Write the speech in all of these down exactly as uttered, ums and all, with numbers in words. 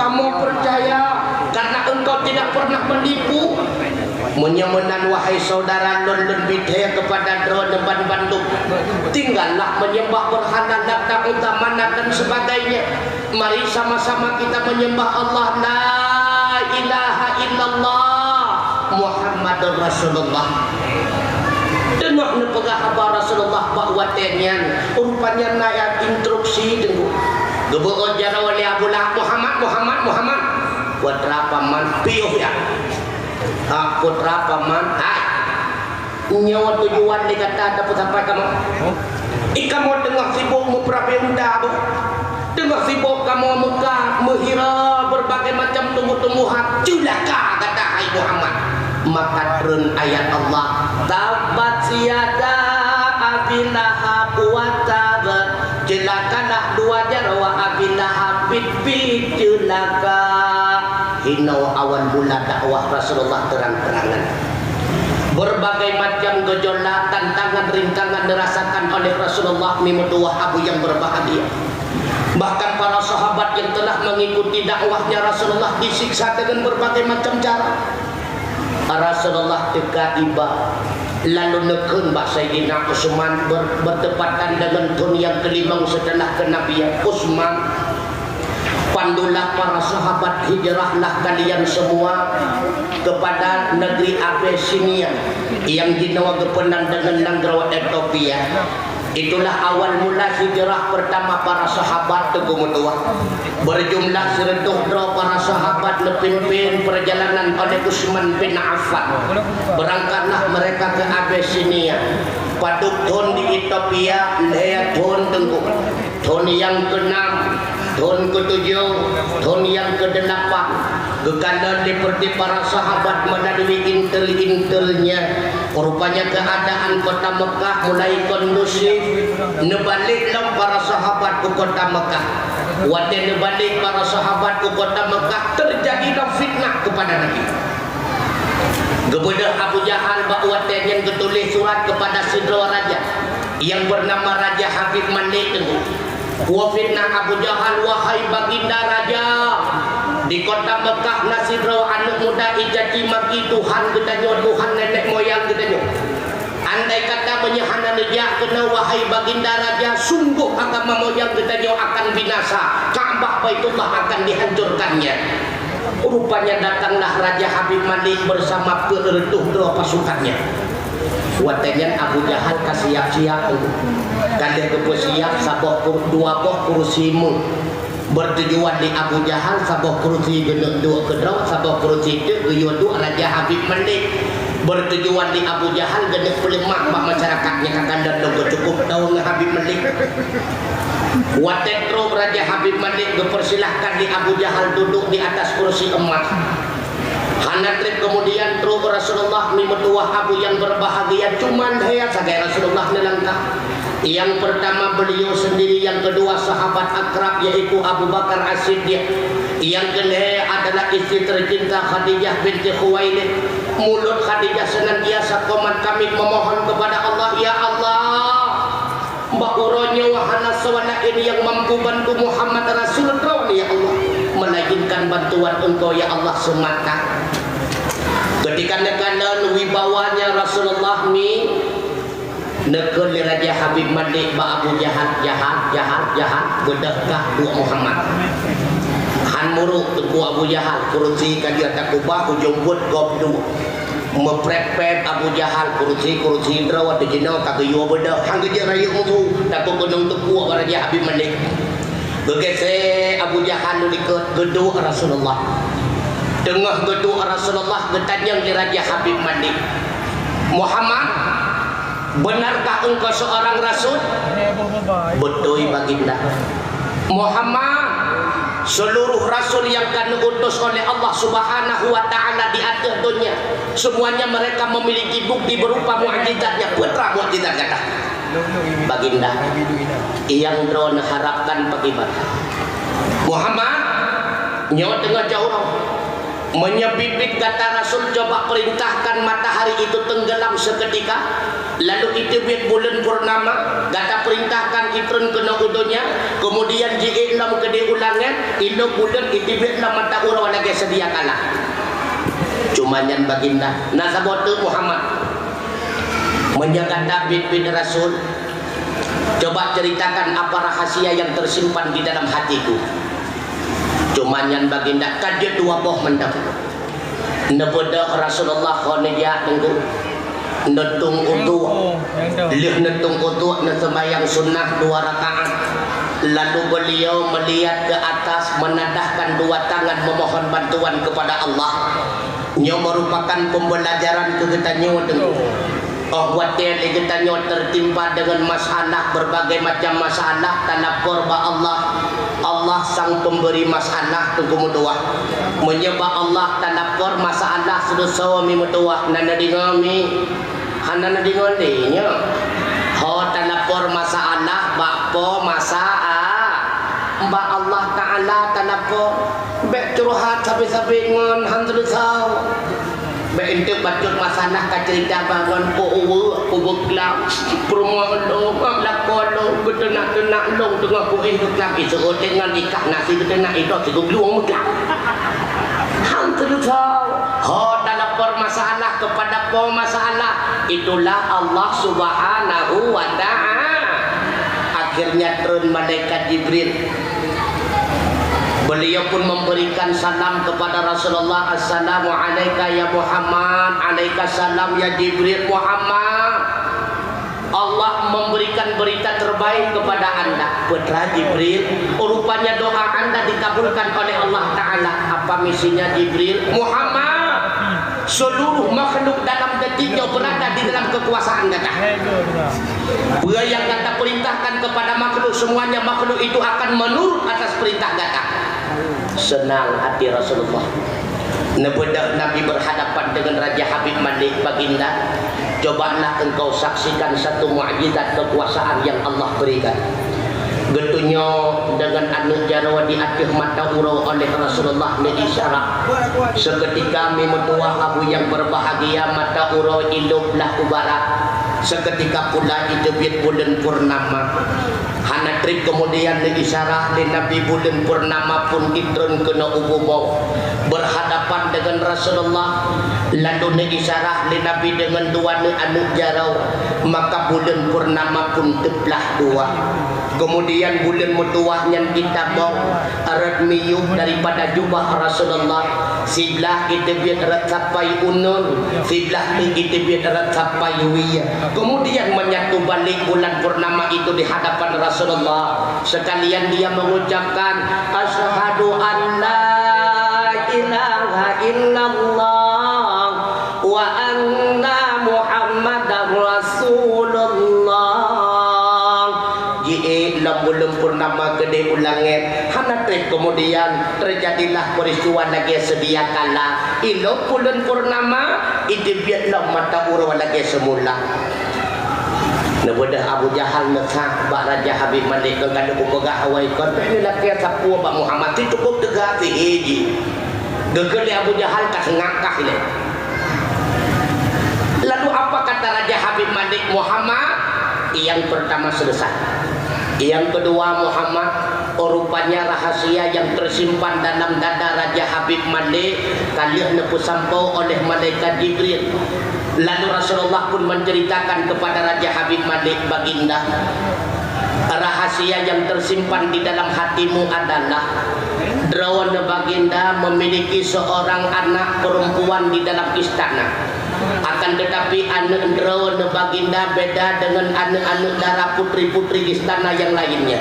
Kamoe peucaya, karena engkau tidak pernah menipu. Meunyoe meunan, wahai saudara lôn, lôn bithée keupada droeneuh ban bandum, tinggallah menyembah berhala, Lata, Uzza, Manat dan sebagainya. Mari sama-sama kita menyembah Allah, la ilaha illallah Muhammadur Rasulullah. Teungoh neupeugah haba Rasulullah bak watée nyan, rupanya na instruksi teungku. Geubeuôt jaroe lé Abu Lahab, "Muhammad, Muhammad, Muhammad." Putra paman piôh ya. Ha, putra paman, hai. Nyoe tujuan lé gata tapeusapat kamoe. Ih, kamoe teungoh sibok meupeurabé unta, boh. Teungoh sibok kamoe meuka, meuhira berbagai macam tumbuh-tumbuhan. Ceulaka gata, hai Muhammad. Maka treun ayat Allah, "Tabbat yada Abi Lahab wa tab." Ceulakalah dua jaroe Abi Lahab, biet-biet ceulaka. Hinoe awal mula dakwah Rasulullah terang-terangan. Berbagai macam gejolak, tantangan, rintangan dirasakan oleh Rasulullah, mi meutuwah Abu yang berbahagia. Bahkan para sahabat yang telah mengikuti dakwahnya Rasulullah disiksa dengan berbagai macam cara. Rasulullah teuka iba, lalu neukheun bak Saidina Utsman ber-, bertepatan dengan thon nyang keulimong setelah kenabian, "Utsman, pandulah para sahabat, hijrahlah kalian semua kepada negeri Abisinia yang jinoe geupeunan dengan nanggroe Ethiopia." Itulah awal mula hijrah pertama para sahabat, teungku meutuwah. Berjumlah sireutôh droe para sahabat, neupimpin perjalanan oleh Utsman bin Affan. Berangkatlah mereka ke Abisinia. Padub thon di Ethiopia, lhèe thon teungku. Thon nyang keunam, thon keutujôh, thon nyang keudelapan. Geukalon lé peureute para sahabat meulalu intel-intelnya. Rupanya keadaan kota Mekah mulai kondusif, neubalek lom para sahabat u kota Mekah. Watèe neubalek para sahabat u kota Mekah, teujadi lom fitnah keupada Nabi. Geubeudôh Abu Jahal bak watèe nyan geutuléh surat keupada sidroe raja nyang beunama Raja Habib Malik teungku. Geupeufitnah Abu Jahal, "Wahai baginda raja, di kota Mekah na sidroe aneuk muda icaci maki Tuhan geutanyoe, Tuhan nenek moyang geutanyoe. Andai kata meunyoe hana neujak keunoe, wahai baginda raja, sunggoh agama moyang geutanyoe akan binasa, Ka'bah Baitullah akan dihancurkannya." Rupanya datanglah Raja Habib Malik bersama peuet reutôh droe pasukannya. Watèe nyan Abu Jahal ka siap-siap teungku. Ka lheueh geupeusiap saboh kur-, dua boh kurusi meuh. Beutujuan di Abu Jahal, saboh kurusi geuneuk duek keudroe, saboh kurusi teuk geuyue duek Raja Habib Malik. Beutujuan di Abu Jahal geuneuk peuleumah bak masyarakat nyang ka kandang lôn cukup tao ngon Habib Malik. Watèe trôk Raja Habib Malik, geupeusilahkan di Abu Jahal duduk di atas kursi emas. Hana trép keumudian trôk Rasulullah mi meutuwah Abu yang berbahagia, cuman lhèe sagai Rasulullah neulangkah. Yang pertama beliau sendiri, yang kedua sahabat akrab yaitu Abu Bakar As-Siddiq, yang kelhèe adalah istri tercinta Khadijah binti Khuwailid. Mulut Khadijah senantiasa komat kamit memohon kepada Allah, "Ya Allah, bak uroe nyoe hana sawan laén nyang mampu bantu Muhammad Rasul droeneuh, ya Allah, melainkan bantuan Engkau, ya Allah, semata." Ketika neukalon wibawanya Rasulullah mi, neukheun lé Raja Habib Malik bak Abu Jahal, "Jahal, Jahal, Jahal, beudôh kah duek Muhammad." Han muruk teungku Abu Jahal, kurusi ka jeuet takubah, ujong buet gob duek. Meuprép-prép Abu Jahal, kurusi-kurusi droe, watèe jinoe ka geuyue beudôh, han geujeuet rayeuk musu, takot keunong teukuok bak Raja Habib Malik. Geugeusék Abu Jahal u likot, geuduek Rasulullah. Teungoh geuduek Rasulullah, geutanyong lé Raja Habib Malik, "Muhammad, benarkah engkau seorang rasul?" "Beutôi, Baginda." "Muhammad, seluruh rasul yang ka neuutus oleh Allah Subhanahu wa Ta'ala di ateueh donya, semuanya mereka memiliki bukti berupa mukjizatnya. Peue teuma mukjizat gata?" "Baginda, nyang droeneuh harapkan pakriban?" "Muhammad, nyoe teungoh jauh uroe. Meunyoe biet-biet gata rasul, coba perintahkan matahari itu tenggelam seketika, lalu iteubiet buleuen purnama, gata perintahkan itreun keunoe u donya, keumudian jiék lom keudéh u langét, Ilôn buleuen iteubiet lam mata uroe lagèe seudia kala. Cuma nyan baginda, na saboh teuk Muhammad. Meunyoe gata biet-biet Rasul, coba ceritakan apa rahasia yang tersimpan di dalam hatiku. Cuma nyan baginda, ka jeuet dua boh mantong. Neubeudôh Rasulullah ho neujak teungku. Neutueng uduk. Lheueh neutueng uduk, neuseumayang sunnah dua rakaat. Lalu beliau melihat ke atas, menadahkan dua tangan memohon bantuan kepada Allah. Nyoe merupakan pembelajaran keu geutanyoe teungku. Óh watèe lé geutanyoe tertimpa dengan masalah, berbagai macam masalah, talapor bak Allah. Allah sang pemberi masalah teungku meutuwah. Meunyoe bak Allah talapor masalah, seudeusoe mi meutuwah, na neudeungoe mi? Hana neudeungoe lé nyoe. Ho talapor masalah bak po masa-, bak Allah Taala talapor. Bèk curhat sabe-sabe ngon han seudeusoe. Bèk eunteuk bacut masalah ka cerita bangon, "Oh, uweuek, uweuek lam peurumoh lôn, lakoe lôn, geuteunak-teunak lôn teungoh kuéh geuklam, iseuôt ngon ikah nasi geuteunak, idroe sigoe blueng meuklam." Han seudeusoe. Ho talapor masalah kepada po masalah, itulah Allah Subhanahu wa Ta'ala. Akhirnya turun malaikat Jibril. Beliau pun memberikan salam kepada Rasulullah, "Assalamu alaika ya Muhammad." "Alaika salam ya Jibril." "Muhammad, Allah memberikan berita terbaik kepada anda." "Putra Jibril, rupanya doa anda dikabulkan oleh Allah Taala." "Apa misinya Jibril?" "Muhammad, seluruh makhluk dalam detik nyoe berada di dalam kekuasaan gata. Peue nyang gata perintahkan kepada makhluk, semuanya makhluk itu akan menurut atas perintah gata." Seunang hati Rasulullah. Neubeudôh Nabi berhadapan dengan Raja Habib Malik, "Baginda, cobalah engkau saksikan satu mukjizat kekuasaan yang Allah berikan." Geutunyok deungon aneuk jaroe di ateueh mata uroe oleh Rasulullah, neuisyarat. Seketika mi meutuwah Abu yang berbahagia, mata uroe ilôb blah u barat. Seketika pula iteubiet buleuen purnama. Hana trép keumudian neuisyarat lé Nabi, buleuen purnama pun itreun keunoe u bumoe, berhadapan deungon Rasulullah. Lalu neuisyarat lé Nabi deungon dua aneuk jaroe, maka buleuen purnama pun teublah dua. Keumudian buleuen meutuwah nyan itabong rot miyueb daripada jubah Rasulullah, siblah iteubiet rot sapai uneuen, siblah teuk iteubiet rot sapai wie. Keumudian menyatu balek bulan purnama itu di hadapan Rasulullah, sekalian dia mengucapkan, "Asyhadu an la ilaha illallah wa anna Muhammadar Rasulullah." Jiék lom buleuen purnama keudéh u langét, hana trép keumudian teujadilah peuristiwa lagée seudia kala. Ilôb buleuen purnama, iteubiet lom mata uroe lagée seumula. Neubeudôh Abu Jahal meusak bak Raja Habib Malik, "Kon ka lôn kupeugah awai kon, bèk neulakée sapeue bak Muhammad, si cukup teuga sihé jih." Geukheun lé Abu Jahal ka seungab kah ilée. Lalu apa kata Raja Habib Malik, "Muhammad, yang pertama selesai. Yang kedua, Muhammad, rupanya rahasia yang tersimpan dalam dada Raja Habib Malik ka lheueh neupeusampoe oleh malaikat Jibril." Lalu Rasulullah pun menceritakan kepada Raja Habib Malik, "Baginda, rahasia yang tersimpan di dalam hatimu adalah droeneuh Baginda memiliki seorang anak perempuan di dalam istana. Akan tetapi, aneuk droeneuh Baginda beda dengan aneuk-aneuk dara putri-putri istana yang lainnya.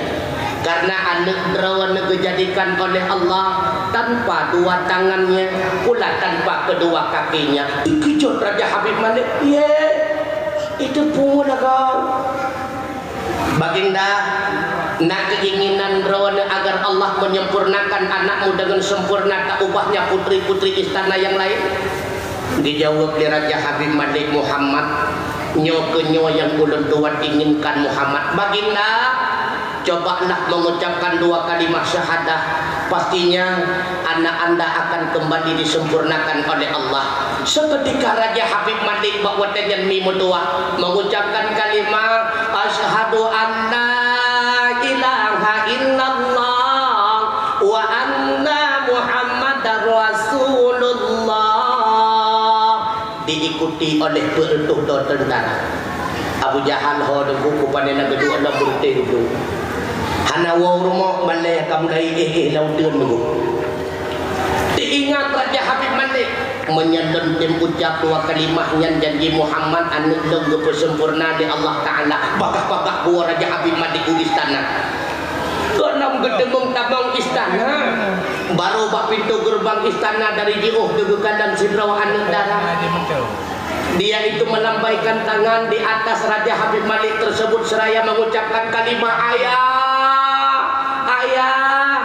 Karena aneuk droeneuh geujadikan oleh Allah tanpa dua tangannya, pula tanpa kedua kakinya." Dikeujot Raja Habib Malik, "Ye, itu pun agam." "Baginda, na keinginan droeneuh agar Allah menyempurnakan anakmu dengan sempurna, tak ubahnya putri-putri istana yang lain?" Dijawab lé Raja Habib Malik, "Muhammad, nyoe keuh nyoe nyang ulôn tuan inginkan, Muhammad." "Baginda, cobalah mengucapkan dua kalimat syahadah. Pastinya anak anda akan kembali disempurnakan oleh Allah." Seketika Raja Habib Malik bak watée nyan mi meutuah mengucapkan kalimat, "Asyhadu an la ilaha illallah wa an Diikuti oleh peuet reutôh droe teuntara. Abu Jahal ho deungon kupane na geuduek lam beureuti geuduek. Hana woe rumoh, malèe ka mulai éh-éh lam uteuen minggu. Teuingat Raja Habib Malik, "Meunyoe lôn tem ucap dua kalimah nyan janji Muhammad aneuk lôn geupeusempurna lé Allah Taala." Bagah-bagah buah Raja Habib Malik u istana. Gohlom geuteumeung tamong istana. Barô bak pintoe geureubang istana dari jiôh geukalon sidroe aneuk dara. Dia itu melambaikan tangan di atas Raja Habib Malik tersebut seraya mengucapkan kalimah, "Ayah! Ayah!"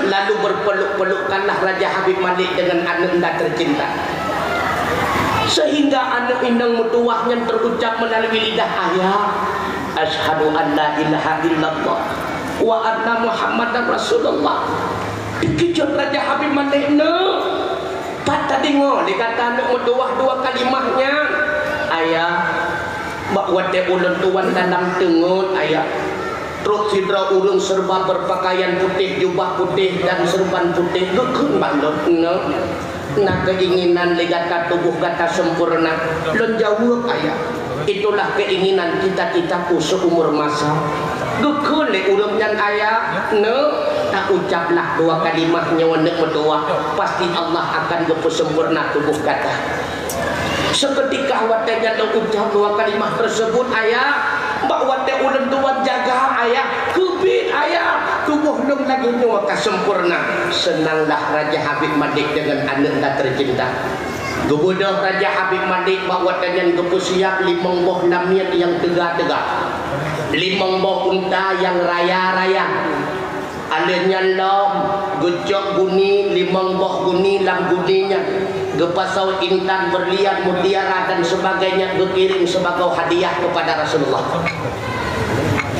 Lalu berpeluk-pelukanlah Raja Habib Malik dengan aneuk nda tercinta. Sehingga aneuk inong meutuwah nyan terucap melalui lidah, "Ayah, asyhadu an la ilaha illallah wa anna Muhammadar Rasulullah." Dikeujot Raja Habib Malik, "Neuk, pat tadeungoe lé gata aneuk meutuwah dua kalimah nyan?" "Ayah, bak watèe ulôn tuwan dalam teungeut, Ayah, trok sidroe ureueng serba berpakaian putih, jubah putih dan serban putih, geukheun bak lôn, 'Neuk, na keinginan lé gata tuboh gata sempurna?' Lôn jaweueb, 'Ayah, itulah keinginan cita-citaku seumur masa.' Geukheun lé ureueng nyan, 'Ayah, neuk, ta-ucaplah dua kalimah nyoe neuk meutuwah, pasti Allah akan geupeusempurna tuboh gata.' Seukeutika watèe nyan lôn ucap dua kalimah teuseubut, Ayah, bak watèe ulôn tuwan jaga, Ayah, keubiet, Ayah, tuboh lôn lagèe nyoe ka sempurna." Seunanglah Raja Habib Malik deungon aneuk nda teucinta. Geubeudôh Raja Habib Malik bak watèe nyan geupeusiap limong boh lamiet nyang teuga-teuga, limong boh unta nyang raya-raya. Alheuh nyan lom, geucok guni, limong boh guni, lam guni nyan geupasoe intan, berlian, mutiara dan sebagainya, geukirém sibagoe hadiah keupada Rasulullah.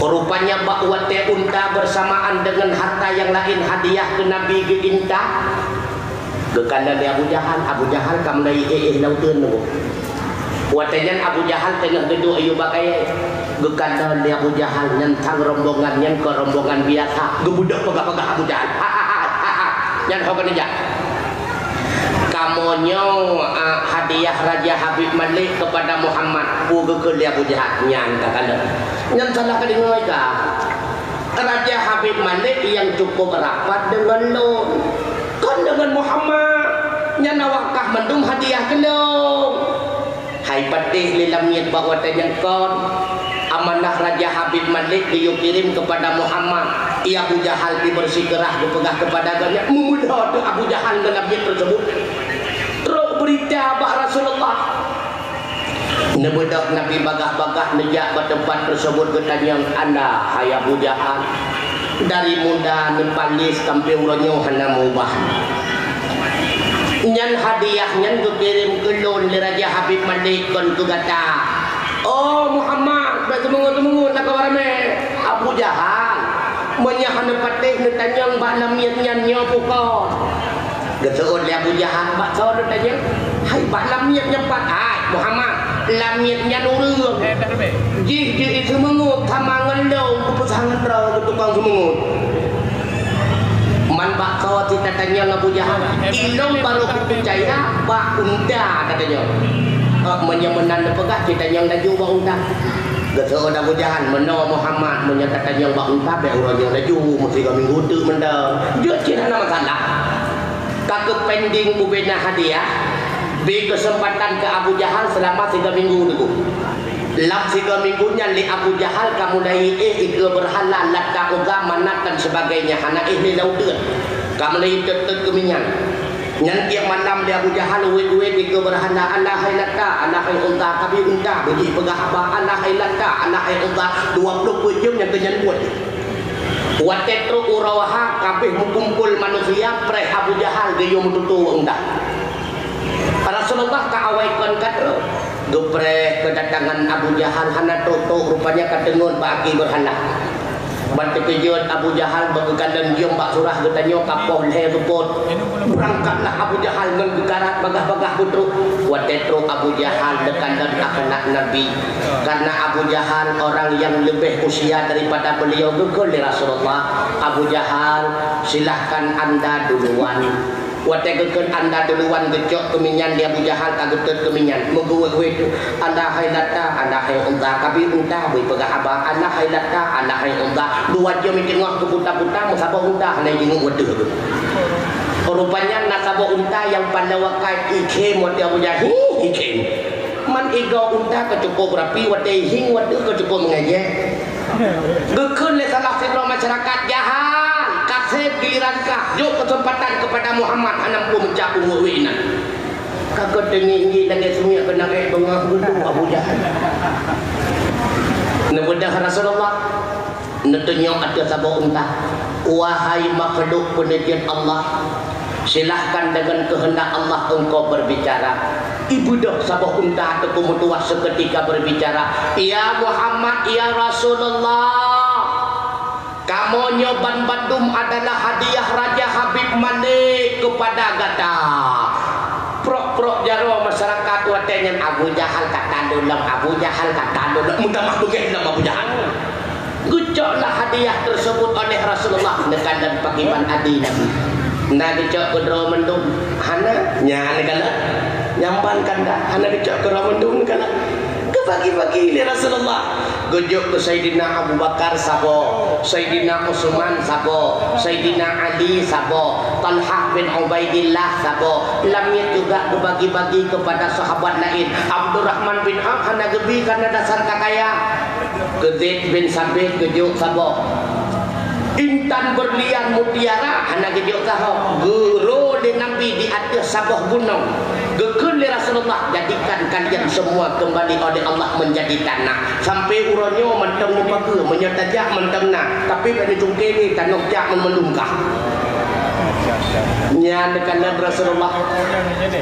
Rupanya bak watèe unta bersamaan deungon harta nyang laén hadiah keu Nabi geuinta, geukalon lé Abu Jahal. Abu Jahal ka mulai éh-éh lam uteuen nyoe. Watèe nyan Abu Jahal teungoh geuduek yue bak kayèe. Geukalon lé Abu Jahal, nyan sang rombongan nyan kon rombongan biasa. Geubeudôh peugah-peugah Abu Jahal. Nyan ho keuneuk jak. "Kamoe nyoe, a, hadiah Raja Habib Malik keupada Muhammad." Peue geukheun lé Abu Jahal? Nyan takalon. Nyan salah kadeungoe ka. Raja Habib Malik nyang cukup rapat deungon lôn, kon deungon Muhammad. Nyan awak kah mandum hadiah keu lôn. Hai patéh lé lamiet bak watèe nyan kon, amanah Raja Habib Malik geuyue kirém keupada Muhammad. Abu Jahal pih beusikeurah geupeugah keupada gobnyan, meumeudoh teuk Abu Jahal ngon lamiet teuseubut. Trok beurita bak Rasulullah. Neubeudôh Nabi bagah-bagah neujak bak teumpat teuseubut geutanyong, "Anda, hai Abu Jahal, dari muda neupaléh sampoe uroe nyoe hana meubah. Nyan hadiah nyan geukirém keu lôn lé Raja Habib Malik kon keu gata." "Oh Muhammad, bèk seumeungeut-seumeungeut na kawa ramè. Abu Jahal, meunyoe hana patéh neutanyong bak lamiet nyan nyoe bukon." Geuseuôt lé Abu Jahal, "Bak soe neutanyong?" "Hai, bak lamiet nyan pat." "Hai Muhammad, lamiet nyan ureueng. Jih jeuet seumeungeut sama ngon lôn, kupeusah ngon droe keu tukang seumeungeut." "Man bak soe cit tatanyong Abu Jahal?" "Ilôn barô kupeucaya bak unta tatanyong." "Oh, meunyoe meunan neupeugah, cit tanyong laju bak unta." Geuseuôt Abu Jahal, "Meunoe Muhammad, meunyoe tatanyong bak unta, bèk uroe nyoe laju, meusigoe minggu teuk mantong. Jeuet cit hana masalah." Ka geupending ubena hadiah, bri keuseumpatan keu Abu Jahal seulama sigoe minggu teuk. Lam sigoe minggu nyan lé Abu Jahal ka mulai éh ikeue beurhala Lata, Uzza, Manat dan sebagainya, hana éh lé lam uteuen. Ka mulai teuet-teuet keuminyan. Nyan tiep malam lé Abu Jahal wét-wét ikeue beurhala, "Alah hai Lata, alah hai Uzza, kami unta," beujih peugah haba, "Alah hai Lata, alah hai Uzza," dua ploh peuet jeuem nyan keuh nyan buet. Watèe trok uroe ha, ka abéh meukumpol manusia, preh Abu Jahal geuyue meututoe unta. Rasulullah ka awai kon ka trok. Geupreh keudatangan Abu Jahal hana trok-trok, rupanya ka teungeut bak aki beurhala. Ban teukeujot Abu Jahal bak geukalon jeuem bak surah geutanyoe ka poh lhèe seupôt. Beurangkatlah Abu Jahal ngon geukarat bagah-bagah geutrok. Watèe trok Abu Jahal geukalon akhlak Nabi. Karena Abu Jahal orang yang lebih usia daripada beliau, geukheun lé Rasulullah, "Abu Jahal, silahkan anda duluan." Watée geukheun anda duluan geucok keuminyan di Abu Jahal ka geutot keuminyan. Meuguwét-wét tu, "Anda hai lata, anda hai unta, kabi unta bri peugah haba, anda hai lata, anda hai unta." Dua jeuem teungoh keuputa-puta, meusaboh unta hana jingeuet watée tu. Rupanya na saboh unta nyang pada wakai ikhém watée Abu Jahal, hi, ikhém. Man igoe unta ka cukup rapi, watée hieng watée ka cukup meungejeh. Geukheun lé salah sidroe masyarakat, "Jahal, kaseb giliran kah, jok keuseumpatan keupada Muhammad hana peumeucah umu wéh inan." Ka keuteungi-ngi lagée sungiek keunan ék beungoh geuduek Abu Jahal. Neubeudôh Rasulullah, neutunyok ateueh saboh unta, "Wahai makhluk peuneujeut Allah, silahkan deungon keuheundak Allah engkau berbicara." Ibeudôh saboh unta teupeu meutuwah seuketika berbicara, "Ya Muhammad, ya Rasulullah, kamoe nyoe banmandum adalah hadiah Raja Habib Malik keupada gata." Prok-prok jaroe masyarakat watée nyan, "Abu Jahal ka talôn lom, Abu Jahal ka talôn lom." Meutamah beugét lom Abu Jahal. Geucoklah hadiah tersebut oleh Rasulullah, neukalon pakriban adi Nabi. Na geucok keudroe mandum? Hana. Nyan neukalon. Nyang ban kanda, hana geucok keudroe mandum neukalon. Geubagi-bagi lé Rasulullah. Geujok keu Saidina Abu Bakar saboh, Saidina Utsman saboh, Saidina Ali saboh, Talhah bin Ubaidillah saboh. Lam nyan juga geubagi-bagi keupada sahabat laén. Abdurrahman bin Auf hana geubi kareuna dasar ka kaya. Keu Zaid bin Sabit geujok saboh. Intan, berlian, mutiara hana geujok sahoe. Geuro lé Nabi di ateueh saboh gunong. Geukheun lé Rasulullah, "Jadikan kalian semua kembali oleh Allah menjadi tanah." Sampai uroe nyoe mantong meupageue, meunyoe tajak mantong na. Tapi bak neutungke ni tanoh jak meulumkah. Nyan neukalon Rasulullah.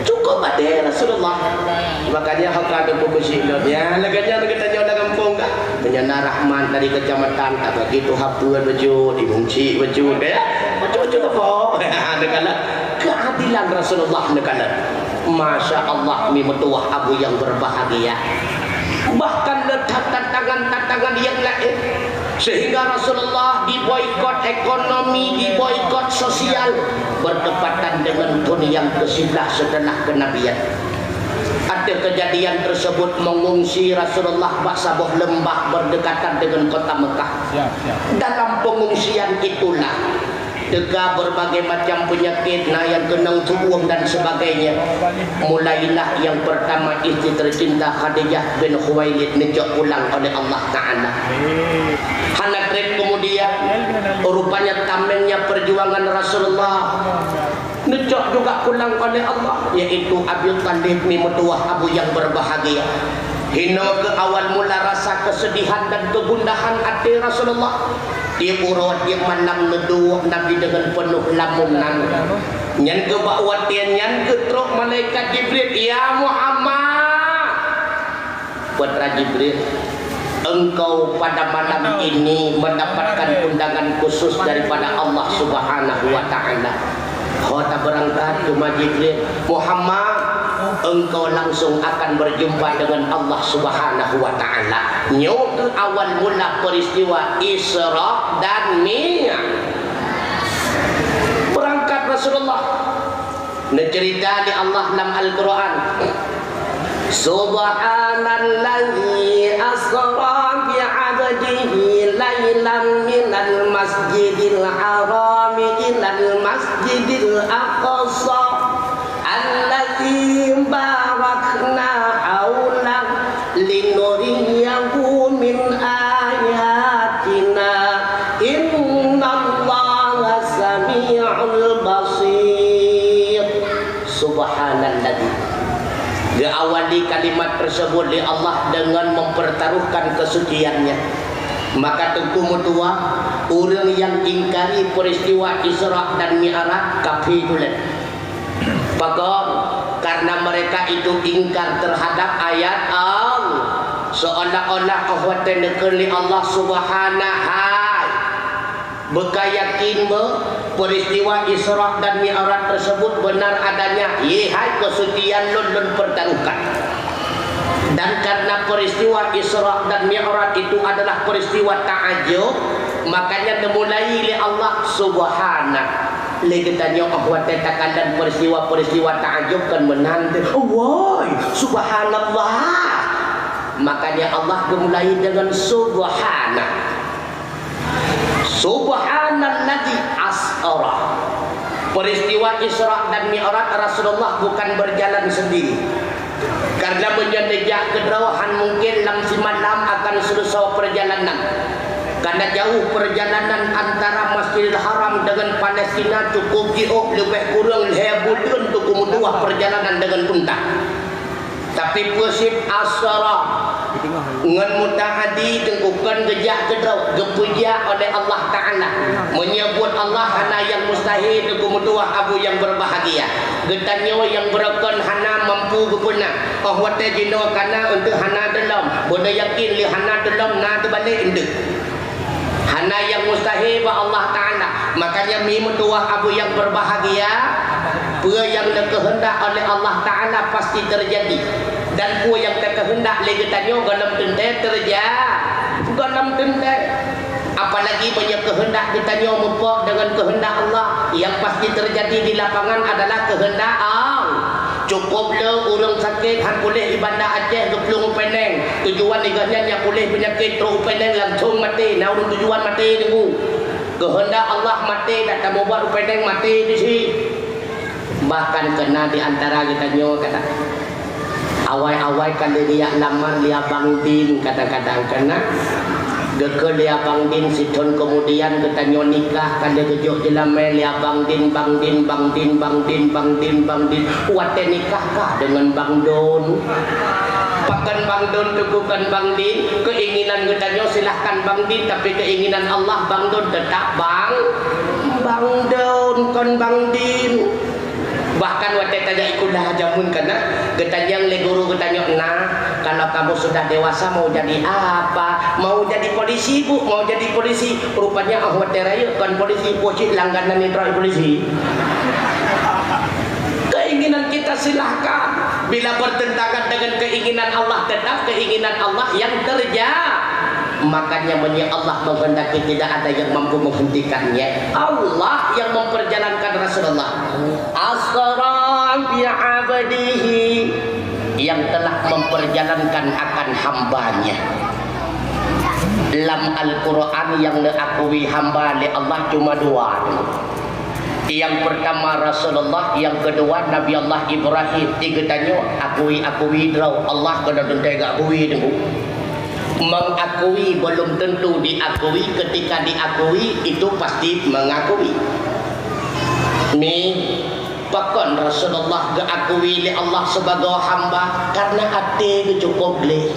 Cukup até Rasulullah. Makanya hok ka geupeubuet sigoe. Ya, lagée nyan geutanyoe lam gampông ka. Meunyoe na rahmat dari kecamatan, tabagi tuha peuet bacut, imum cik bacut, ya. Bacut-bacut apa? Neukalon keadilan Rasulullah neukalon. Masya Allah, mi meutuwah Abu yang berbahagia. Bahkan leutat tantangan-tantangan yang lain. Sehingga Rasulullah diboikot ekonomi, diboikot sosial bertepatan dengan thon yang kesebelas setelah kenabian. Ada kejadian tersebut mengungsi Rasulullah bak saboh leumbah berdekatan dengan kota Mekah. Dalam pengungsian itulah teuka berbagai macam penyakit, na nyang keunong tuboh dan sebagainya. Mulailah yang pertama istri tercinta Khadijah bin Khuwailid neucok pulang oleh Allah Ta'ala. Hana treb kemudian, rupanya tamengnya perjuangan Rasulullah. Neucok juga pulang oleh Allah, yaitu Abi Thalib, mi meutuwah Abu yang berbahagia. Hino keu awal mula rasa kesedihan dan kegundahan até Rasulullah. Tiep uroe, tiep malam neuduek Nabi deungon peunoh lamunan. Nyan keuh bak watée nyan keuh trok malaikat Jibril, "Ya Muhammad," Putra Jibril, engkau pada malam ini mendapatkan undangan khusus daripada Allah Subhanahu wa Ta'ala. Ho tabeurangkat teuma Jibril, "Muhammad, engkau langsung akan berjumpa dengan Allah Subhanahu wa Ta'ala." Nyoe keuh awal mula peristiwa Isra dan Mi'raj. Berangkat Rasulullah. Neuceurita lé Allah lam Al-Qur'an, "Subhanalladzi asra bi 'abdihi lailan minal masjidil harami ilal masjidil aqsa alladzi barakna haulah linuriyahu min ayatina, innallaha sami'ul basir." Subhanalladzi. Geuawali kalimat tersebut lé Allah dengan mempertaruhkan kesuciannya. Maka teungku meutuwah, ureuëng nyang ingkari peristiwa Isra dan Mi'raj, kafé tulen. Pakon? Karena mereka itu ingkar terhadap ayat Allah. Seolah-olah óh watée neukheun lé Allah Subhanahu, beuka yakin beu peristiwa Isra dan Mi'raj tersebut benar adanya. Yé hai, keusucian lôn, lôn pertaruhkan. Dan karena peristiwa Isra dan Mi'raj itu adalah peristiwa ta'ajub, makanya dimulai lé Allah Subhanahu. Lé geutanyoe óh watée takalon peristiwa-peristiwa taajub kon meunan teuh. Woi, subhanallah. Makanya Allah geumulai dengan subhana. Subhanalladzi asra. Peristiwa Isra dan Mi'raj Rasulullah bukan berjalan sendiri. Karena meunyoe neujak keudroe han mungken lam simalam akan seuleusoe perjalanan. Karena jauh perjalanan antara Masjidil Haram dengan Palestina cukup jiôh, leubeh kureueng lhée buleuen teungku meutuwah perjalanan dengan unta. Tapi peue cit asra ngon muta'addi teungku kon geujak keudroe, geupeujak oleh Allah Ta'ala. Meunyoe buet Allah hana nyang mustahil teungku meutuwah abu nyang berbahagia. Geutanyoe nyang beurokon hana mampu geupeuna. Óh watée jinoe kana eunteuk hana teulom, beuna yakin lé hana teulom na teubalek eunteuk. Hana nyang mustahil bak Allah Ta'ala. Makanya mi meutuwah abu nyang berbahagia, peue nyang neukeuheundak oleh Allah Ta'ala pasti teujadi. Dan peue nyang teukeuheundak lé geutanyoe gohlom teuntée teuja-, gohlom teuntée. Apalagi meunyoe keuheundak geutanyoe meupok deungon keuheundak Allah, nyang pasti teujadi di lapangan adalah keuheundak Allah. Cukup le ureuëng sakét han puléh di Banda Aceh geuplueng u Penang. Tujuan di gobnyan nyang puléh peunyakét trok u Penang langsong maté, na ureuëng tujuan maté teungku. Keuheundak Allah maté, dak tamubat u Penang maté di si. Bahkan keuna di antara geutanyoe kata, awai-awai ka lheueh lamar lé abang din kadang-kadang keuna. Geukheun lé abang din sithon keumudian geutanyoe nikah ka lheueh geujok jeulamé lé abang din, bang din, bang din, bang din, bang din, bang din. Watée nikah kah deungon bang don. Pakon bang don teungku kon bang din, keuinginan geutanyoe silahkan bang din, tapi keuinginan Allah bang don teutap bang, bang don kon bang din. Bahkan watée tajak sikula jameun kana, geutanyong lé guru geutanyoe, "Nah, kalau kamu sudah dewasa mau jadi apa? Mau jadi polisi, Bu? Mau jadi polisi?" Rupanya óh watée rayeuk kon polisi, pocit langganan nitro polisi. Keinginan kita silahkan. Bila bertentangan dengan keinginan Allah, tetap keinginan Allah yang terja-, makanya meunyoe Allah menghendaki, tidak ada yang mampu menghentikannya. Allah yang memperjalankan Rasulullah. Asra bi abdihi, yang telah memperjalankan akan hambanya. Lam Al-Quran yang neuakui hamba lé Allah cuma dua. Yang pertama Rasulullah, yang kedua Nabi Allah Ibrahim. Tiga tanyoe akui-akui droe Allah keuneuk teuntée geukui teungku. Mengakui belum tentu diakui, ketika diakui itu pasti mengakui. Mi, pakon Rasulullah geukui lé Allah sibagoe hamba? Karena até geuh cukôp gleh.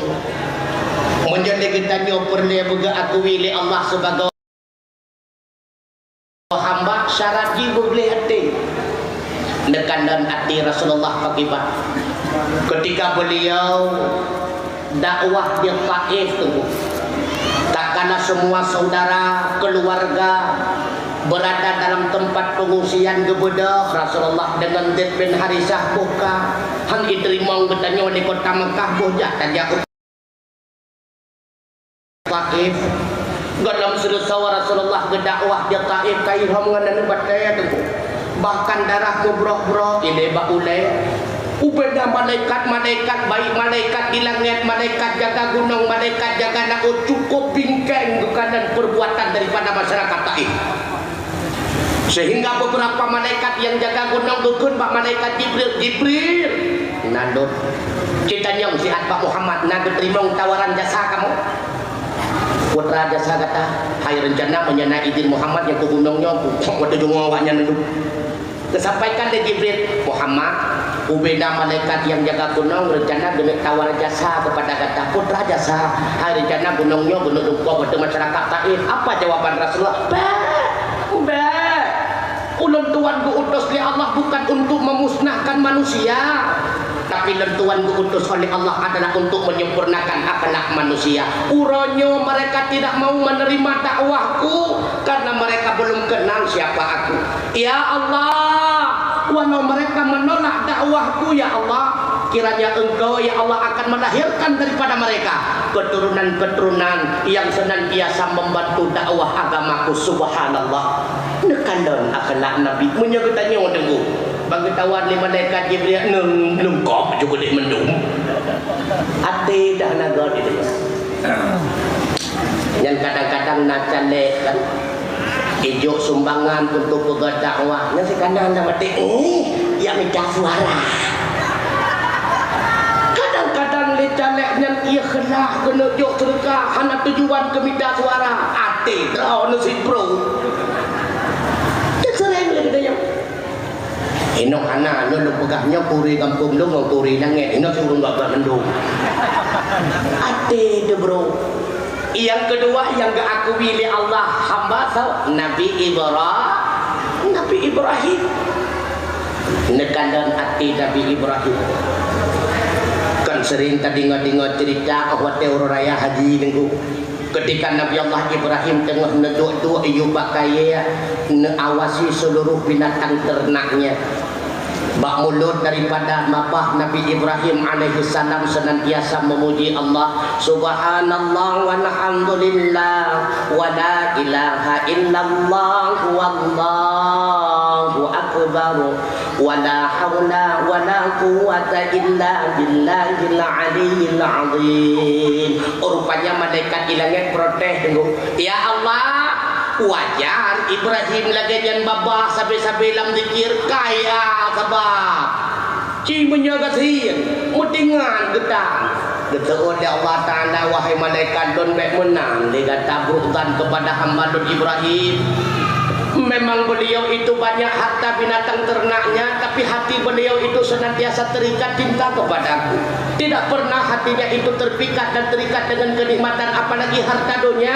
Meunyoe lé geutanyoe peureulée beugeukui lé Allah sibagoe hamba, syarat jih beugleh até. Neukalon até Rasulullah pakiban. Ketika beliau dakwah di Taif teungku, tatkala semua saudara keluarga berada dalam tempat pengungsian geubeudôh, Rasulullah deungon Zaid bin Harisah boh ka, han jiteurimong geutanyoe di kota Makkah, boh jak tajak u Taif. Gohlom seuleusoe Rasulullah geudakwah di Taif, ka ihom ngon aneuk batée teungku. Bahkan darah meubrok-brok ilée bak ulée. Ubena malaikat-malaikat, baik malaikat di langét, malaikat jaga gunong, malaikat jaga laôt, cukup bingkeng geukalon perbuatan daripada masyarakat Taif. Sehingga beberapa malaikat yang jaga gunong geukheun bak malaikat Jibril, "Jibril, na lôn." Jitanyong siat bak Muhammad, "Na geuteurimong tawaran jasa kamoe?" "Peue teuma jasa gata?" "Hai reuncana meunyoe na idin Muhammad nyang keu gunong nyoe, kukok watée deungoe awaknyan nyoe." Geusampaikan lé Jibril, "Muhammad, ubena malaikat nyang jaga gunong reuncana geuneuk tawar jasa keupada gata." "Peue teuma jasa?" "Hai reuncana gunong nyoe geuneuk lungkok watée masyarakat Taif." Apa jawaban Rasulullah? "Bék! Bék! Ulôn tuan geu-utus lé Allah bukan untuk memusnahkan manusia, tapi lôn tuan geu-utus oleh Allah adalah untuk menyempurnakan akhlak manusia. Uroe nyoe mereka tidak mau menerima dakwahku karena mereka belum kenal siapa aku. Ya Allah, walau mereka menolak dakwahku, ya Allah, kiranya Engkau, ya Allah, akan melahirkan daripada mereka keturunan-keturunan yang senantiasa membantu dakwah agamaku." Subhanallah. Neukalon akhlak Nabi. Meunyoe geutanyoe teungku, bak geutawan lé malaikat Jibril, neulungkop ju keudeh mandum. Até dah na gét itu. Nyan kadang-kadang na caleg kan, ijok sumbangan untuk peugah dakwah. Nyan sikana na maté, eh, ya mita suara. Kadang-kadang lé caleg nyan ikhlas keuneuk jok seudeukah, hana tujuan keu mita suara. Até droeneuh sibroe. Teuseureng lé geutanyoe. Inong hana, nyoe lôn peugah nyoe kuri gampông lôn ngon kuri langét, inong si ureueng gobnyan mandum. Até teuh, bro. Nyang keudua nyang geuakui lé Allah hamba sa-, Nabi Ibra-, Nabi Ibrahim. Neukalon até Nabi Ibrahim. Kan sering tadeungoe-deungoe cerita, oh, watèe uroe raya haji teungku. Ketika Nabi Allah Ibrahim teungoh neuduek-duek yue bak kayèe, neuawasi seluruh binatang ternaknya. Bak mulut daripada babah Nabi Ibrahim alaihissalam senantiasa memuji Allah, "Subhanallah walhamdulillah, wa la ilaha illallah, wallahu akbar." Wala haula wala quwwata illa billahil aliyyil azim. Oh, rupanya malaikat di langét protes teungku, "Ya Allah, wajar Ibrahim lagèe nyan babah sabe-sabe lam zikir, kaya sabab. Ci meunyoe gasien, meutingan geutan." Geuteuôt lé Allah Taala, "Wahai malaikat lôn, bèk meunan lé gata brôk zan keupada hamba lôn Ibrahim. Memang beliau itu banyak harta binatang ternaknya, tapi hati beliau itu senantiasa terikat cinta kepadaku. Tidak pernah hatinya itu terpikat dan terikat dengan kenikmatan, apalagi harta dunia."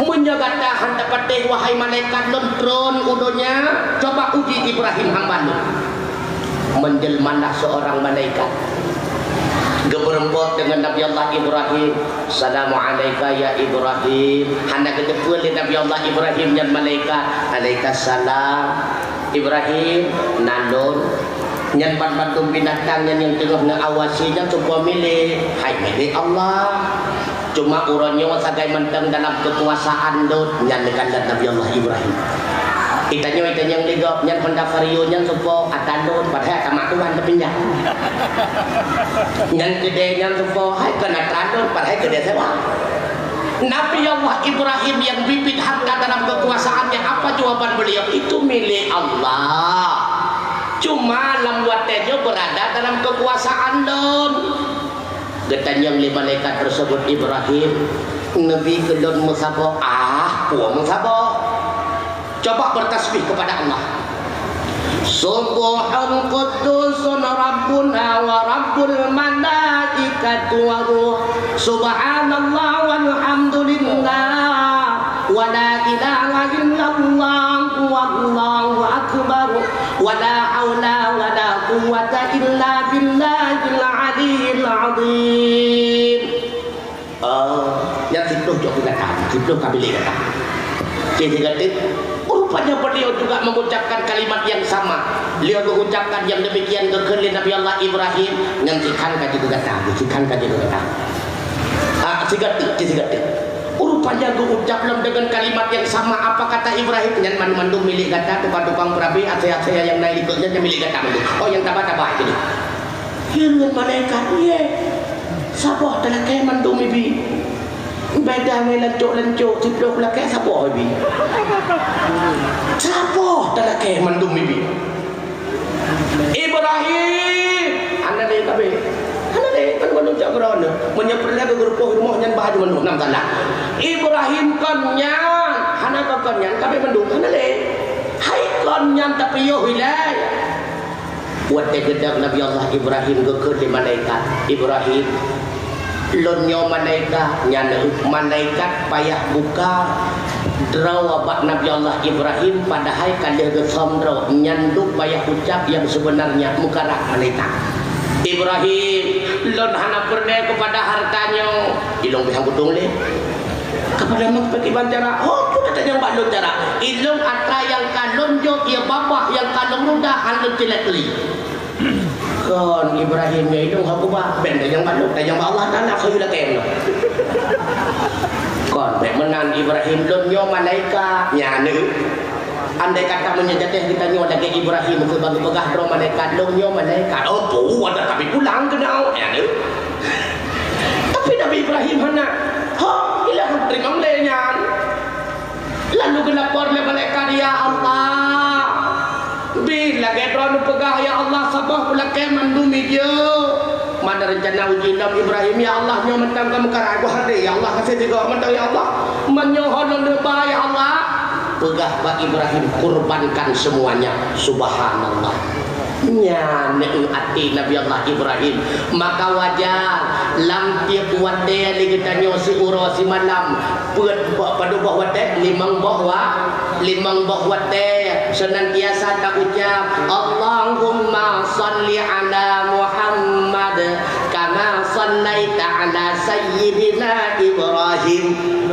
Meunyoe gata hana patéh, wahai malaikat lôn, tron u donya, coba uji Ibrahim hamba lôn. Menjelmalah seorang malaikat. Geumeureumpok deungon Nabi Allah Ibrahim. "Salamu alaika ya Ibrahim." Hana geuteupeue lé Nabi Allah Ibrahim nyan malaikat. "Alaika salam. Ibrahim, na lôn." Nyan banmandum binatang nyan nyang teungoh neuawasi nyan seupôt milék. Hai milék Allah. Cuma uroe nyoe sagai mantong dalam keukuasaan lôn, nyan neukalon Nabi Allah Ibrahim. Geutanyoe, geutanyoe lé gob, nyan Honda Vario nyan seupôt atra lôn, padahai atra mak Tuhan teupinjam. Nyan keudè nyan seupôt, hai kon atra lôn, padahai keudè sewa. Nabi Allah Ibrahim yang bibit harta dalam kekuasaannya, apa jawaban beliau? Itu milik Allah. Cuma lam watèe nyoe berada dalam kekuasaan lôn. Geutanyong lé malaikat tersebut, "Ibrahim, neubi keu lôn meusaboh?" "Ah, peue meusaboh?" Coba bertasbih kepada Allah. "Subbuhun quddusun Rabbuna wa Rabbul malaikati wa ruh. Subhanallah walhamdulillah. Wa la ilaha illallah wallahu akbar. Wa la haula wa la quwwata illa billahil aliyyil azim." Oh, nyan siplôh jok keu gata, siplôh ka milék gata. Oke, sigoe teuk. Rupanya beliau juga mengucapkan kalimat yang sama. Beliau mengucapkan yang demikian geukheun lé Nabi Allah Ibrahim, nyan sikhan ka jeuet keu gata, sikhan ka jeuet keu gata. Ah, sigoe teuk, sigoe teuk. Rupanya geuucap lom dengan kalimat yang sama, apa kata Ibrahim, nyan mandum-mandum milék gata, tukang-tukang peurabé, asèe-asèe nyang na likot nyan, nyan milék gata mandum. Oh, nyang taba-taba itu. Hireuen malaikat, "Ye, saboh talakèe mandum ibi. Beda ngon lancok-lancok siplôh lakèe saboh ibi. Saboh talakèe mandum ibi." "Ibrahim!" "Hana lé kabeh. Hana lé, kan mandum cok keudroe. Meunyoe peureulèe geurupoh rumoh nyan bah ju mandum, na masalah." "Ibrahim, kon nyan!" "Hana kon, kon nyan, kabeh mandum. Hana lé. Hai kon nyan tapiôh ilèe." Watèe geudong Nabi Allah Ibrahim geukheun lé malaikat, "Ibrahim, lôn nyoe malaikat." Nyan malaikat payah buka droe bak Nabi Allah Ibrahim, padahai ka lheueh geusöm droe. Nyan dum payah ucap nyang sebenarnya, meukarat malaikat. "Ibrahim, lôn hana peureulèe keupada harta nyoe." Ilong pih han kutong lé. Keupada meukiban cara, oh, peue tatanyong bak lôn cara. Ilong atra nyang ka lôn jok, ya babah nyang ka lôn ruda, han lôn ceulet lé. Kon Ibrahim nyoe ilong hak ubah, ben tajang bak lôn, tajang bak Allah Taala khayu lakée nyoe. Kon bék meunan Ibrahim, lôn nyoe malaikat, nyan. Andai kata meunyoe jatéh geutanyoe lagée Ibrahim, keu bang geupeugah droe malaikat, lôn nyoe malaikat. Oh, pu, ada tapi pulang keunoe, nyan. Tapi Nabi Ibrahim hana. Ho, ilah teurimong lé nyan. Lalu geulapor lé malaikat, "Ya Allah, bit lagée droeneuh peugah, ya Allah, saboh peulakée mandum ijeuet." Mana rencana uji lom Ibrahim, "Ya Allah, nyoe mantong ka meukarai, boh hardeh, ya Allah, kaseh sigoe mantong, ya Allah. Meunyoe ho lôn neuba, ya Allah." Peugah bak Ibrahim, "Kurbankan semuanya." Subhanallah. Nyan até Nabi Allah Ibrahim. Maka wajar, lam tieb watée lé geutanyoe siuroe simalam, peuet boh, padub boh watée, limong boh wa-, limong boh watée, seunantiasa ta ucap, "Allahumma shalli ala Muhammad, kama shallaita ala Sayyidina Ibrahim,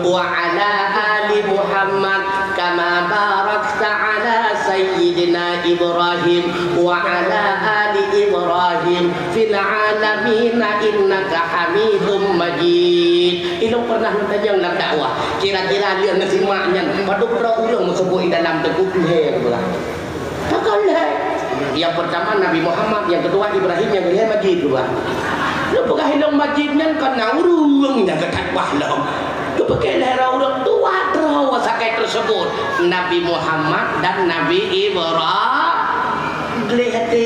wa ala ali Muhammad, kama barakta ala Sayyidina Ibrahim, wa ala ali Ibrahim, fil alamin innaka Hamidum Majid." Ilong pernah neutanyong lam dakwah, kira-kira lheueh neusimak nyan, padub droe ureuëng meuseubut di dalam teungku lhée geupeugah. Takon lhée. Nyang peurtama Nabi Muhammad, nyang keudua Ibrahim, nyang keulhée Majid geupeugah. Lôn peugah ilong Majid nyan kon na ureuëng nyang geutat bah lom. Geupeuke lhée droe ureuëng dua droe sakai teuseubut, Nabi Muhammad dan Nabi Ibrahim. Gleh até.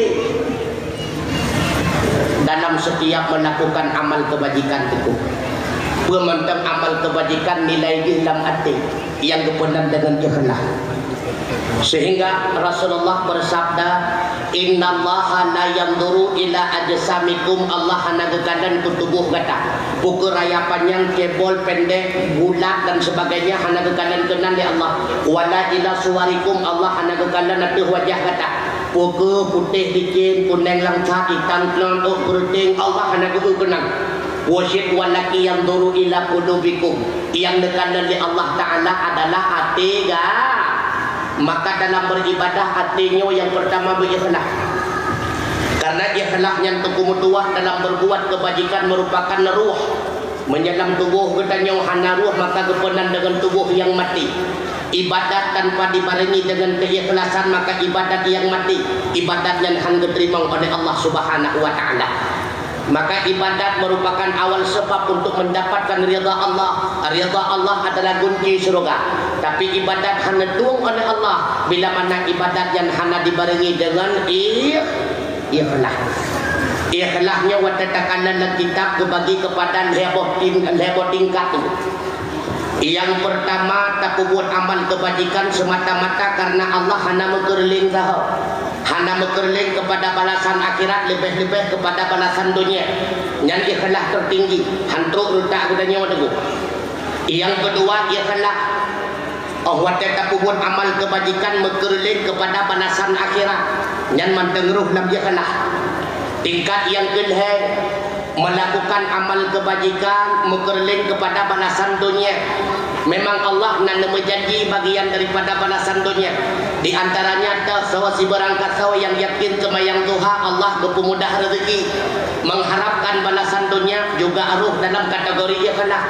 Dalam setiap melakukan amal kebajikan teungku, peue mantong amal kebajikan nilai jih lam até nyang geupeunan deungon ikhlas. Sehingga Rasulullah bersabda, "Innallaha la yanzuru ila ajsamikum," Allah hana geukalon keu tuboh gata. Pukeue raya panyang, cebol, pendek, bulat dan sebagainya hana geukalon keunan lé Allah. "Wala ila suwarikum," Allah hana geukalon ateueh wajah gata. Pukeue putéh licén, kuneng langsat, itam klon, ôk beureuténg, Allah hana geueu keunan. Wasiet walakin yanzuru ila qulubikum. Nyang neukalon lé Allah Taala adalah até ga-, maka dalam beribadah até nyoe nyang peurtama beuikhlas. Karena ikhlas nyan teungku meutuwah dalam berbuat kebajikan merupakan ruh. Meunyoe lam tuboh geutanyoe hana ruh, maka geupeunan deungon tuboh nyang maté. Ibadat tanpa dibarengi deungon keuikhlasan, maka ibadat nyang maté. Ibadat nyan han geuteurimong oleh Allah Subhanahu wa Taala. Maka ibadat merupakan awal sebab untuk mendapatkan ridha Allah. Ridha Allah adalah kunci syurga. Tapi ibadat hana tueng oleh Allah bila mana ibadat nyan hana dibarengi deungon ikh-, ikhlas. Ikhlas nyoe watée takalon lam kitab geubagi keupada lhée boh ting-, lhée boh tingkat. Nyang peurtama, tapeubuet amal keubajikan seumata-mata kareuna Allah, hana meukeureuléng sahoe, hana meukeureuléng keupada balasan akhirat, leubeh-leubeh keupada balasan donya. Nyan ikhlas teutinggi, han trok reutak geutanyoe teungku. Nyang keudua, ikhlas. Óh watée tapeubuet amal keubajikan meukeureuléng keupada balasan akhirat, nyan mantong rôh lam ikhlas. Tingkat nyang keulhée, melakukan amal keubajikan meukeureuléng keupada balasan donya. Memang Allah na neumeujanji bagian daripada balasan donya. Di antaranya, teuh soe sibeurangkat soe nyang yakin keumayang tuha, Allah geupeumudah rezeki. Mengharapkan balasan donya juga rôh dalam kategori ikhlas.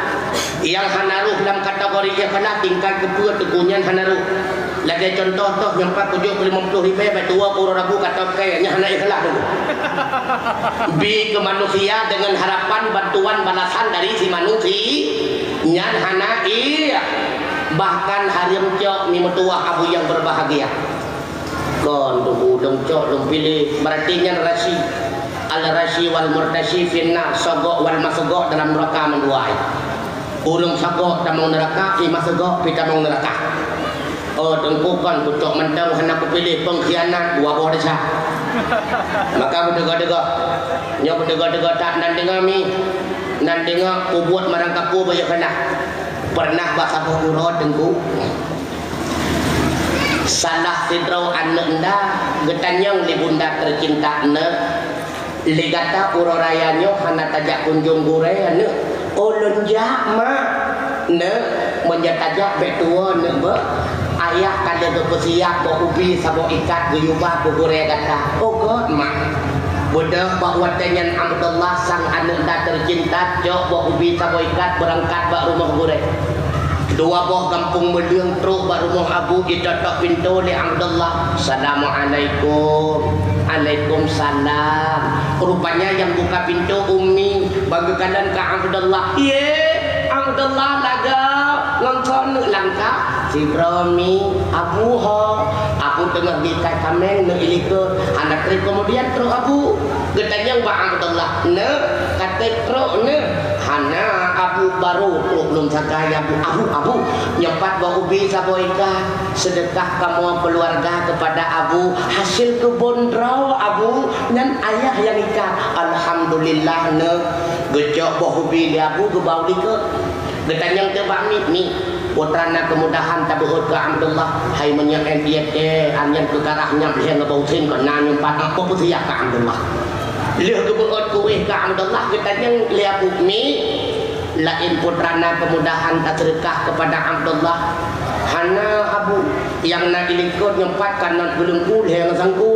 Nyang hana rôh lam kategori ikhlas, tingkat keupeue teungku nyan hana rôh. Lagée cuntoh toh, nyoe pat kujok limong ploh ribée, bak tuwoe keu uroe Rabu ka tokée, nyan hana ikhlas teungku. Bi keu manusia deungon harapan bantuan balasan dari si manusia, nyan hana ikhlas. Bahkan hareuem cok mi meutuwah abu nyang berbahagia. Kon teungku, lôn cok, lôn piléh, berarti nyan rasyi. Al-rasyi wal murtasyi finnar, sogok wal masogok dalam neuraka mandua. Ureuëng sogok tamong neuraka, si masogok pi tamong neuraka. Oh, teungku, kon kucok mantong hana kupiléh, pengkhianat dua boh desya. Maka beuteuga-teuga. Nyoe beuteuga-teuga that nan deungoe mi. Nan deungoe kubuet marang kapeue bak ikhlas. Pernah bak saboh uroe teungku. Salah sidroe aneuëk nda geutanyong lé bunda teucinta, "Neuk, lé gata uroe raya nyoe hana tajak kunjong gurée, neuk?" "Oh, lôn jak, mak." "Neuk, meunyoe tajak bék tuwoe, neuk, beuh. Ayah ka lheueh geupeusiab boh ubi saboh ikat geuyue ba keu gurée gata." "Oh, göt, mak." Beudôh bak watée nyan Abdullah sang aneuëk na teucinta cok boh ubi saboh ikat beurangkat bak rumoh gurée. Dua boh gampông meuleueng trok bak rumoh Abu, jitôk-tôk pintoe lé Abdullah. "Assalamualaikum." "Alaikumsalam." Rupanya nyang buka pintoe Ummi, bak geukalon ka Abdullah. "Ye, Abdullah lagak ngon soe neuëk langkah?" "Sidroe Mi, Abu ho." Abu teungoh geuikat kaméng neuëk ilikot. Hana trép keumudian trok Abu. Geutanyong bak Abdullah, "Neuëk, ka trép trok neuëk?" "Hana, Abu, barô trok lôn sagai, Abu." "Abu, Abu, nyoe pat boh ubi saboh ikat, seudeukah kamoe keuluwarga keupada Abu, hasil keubon droe Abu, nyan ayah nyang ikat." "Alhamdulillah neuëk." Geucok boh ubi lé Abu geubau likot. Geutanyong teuk bak Mi, "Mi, peue teuma na keumudahan tabeuôt keu Abdullah?" "Hai meunyoe ét ié tée, an nyan keukarah nyang lhée ngon bau usen keu na nyoe pat, peue peusiap keu Abdullah." Lheueh geubeuôt kueh keu Abdullah, geutanyong lé Abu, "Mi, laén peue teuma na keumudahan taseudeukah keupada Abdullah?" "Hana, Abu, nyang na ilikot nyoe pat ka ngon beuleungku lhée ngon sangku."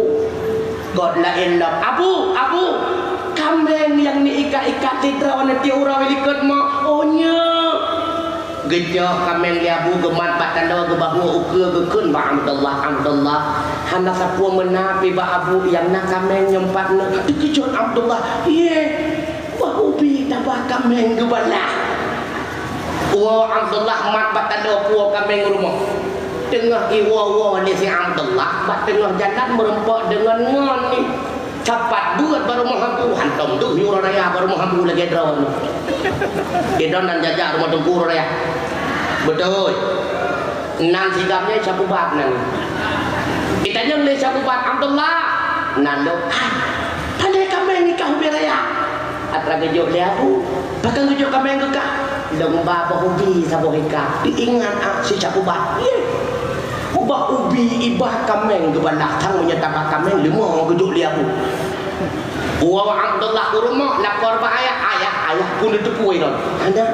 "Kon laén lom." "Abu, Abu, kaméng nyang neuikat-ikat sidroe neuti uroe ilikot mo?" "Oh nyoe." Geucok kaméng lé Abu geumat bak tanoh geubahue ukeue geukheun bak Abdullah. Abdullah, hana sapeue meunan pih bak Abu nyang na kaméng nyoe pat neuëk. Teukeujot Abdullah, "Ye, boh ubi tabah kaméng geubalah." Woe Abdullah mat bak tanoh puwoe kaméng rumoh. Teungoh iwoe-woe lé si Abdullah bak teungoh jalan meurumpok deungon ngon ni. Sapat beuet bak rumoh Abu, hantom deuh uroe raya bak rumoh Abu lagée droeneuh. Idong dan jajak rumoh teungku uroe raya. Beutôi. Nan sigam nyan Syakubat nan. Itanyong lé Syakubat, "Abdullah, nan lôn, ai, padahai kaméng nikah ubé raya?" Atra geujok lé Abu, "Pakon geujok kaméng keu kah?" "Lôn ba boh ubi saboh ikat." Teuingat, ah, si Syakubat. Yeh. Ubah ubi, ibah kaméng geubalah, sang meunyoe tabah kaméng leumo geujok lé Abu. Woe Abdullah u rumoh, lapor bak ayah, "Ayah, ayah, peue neuteupeue lôn?" "Hana."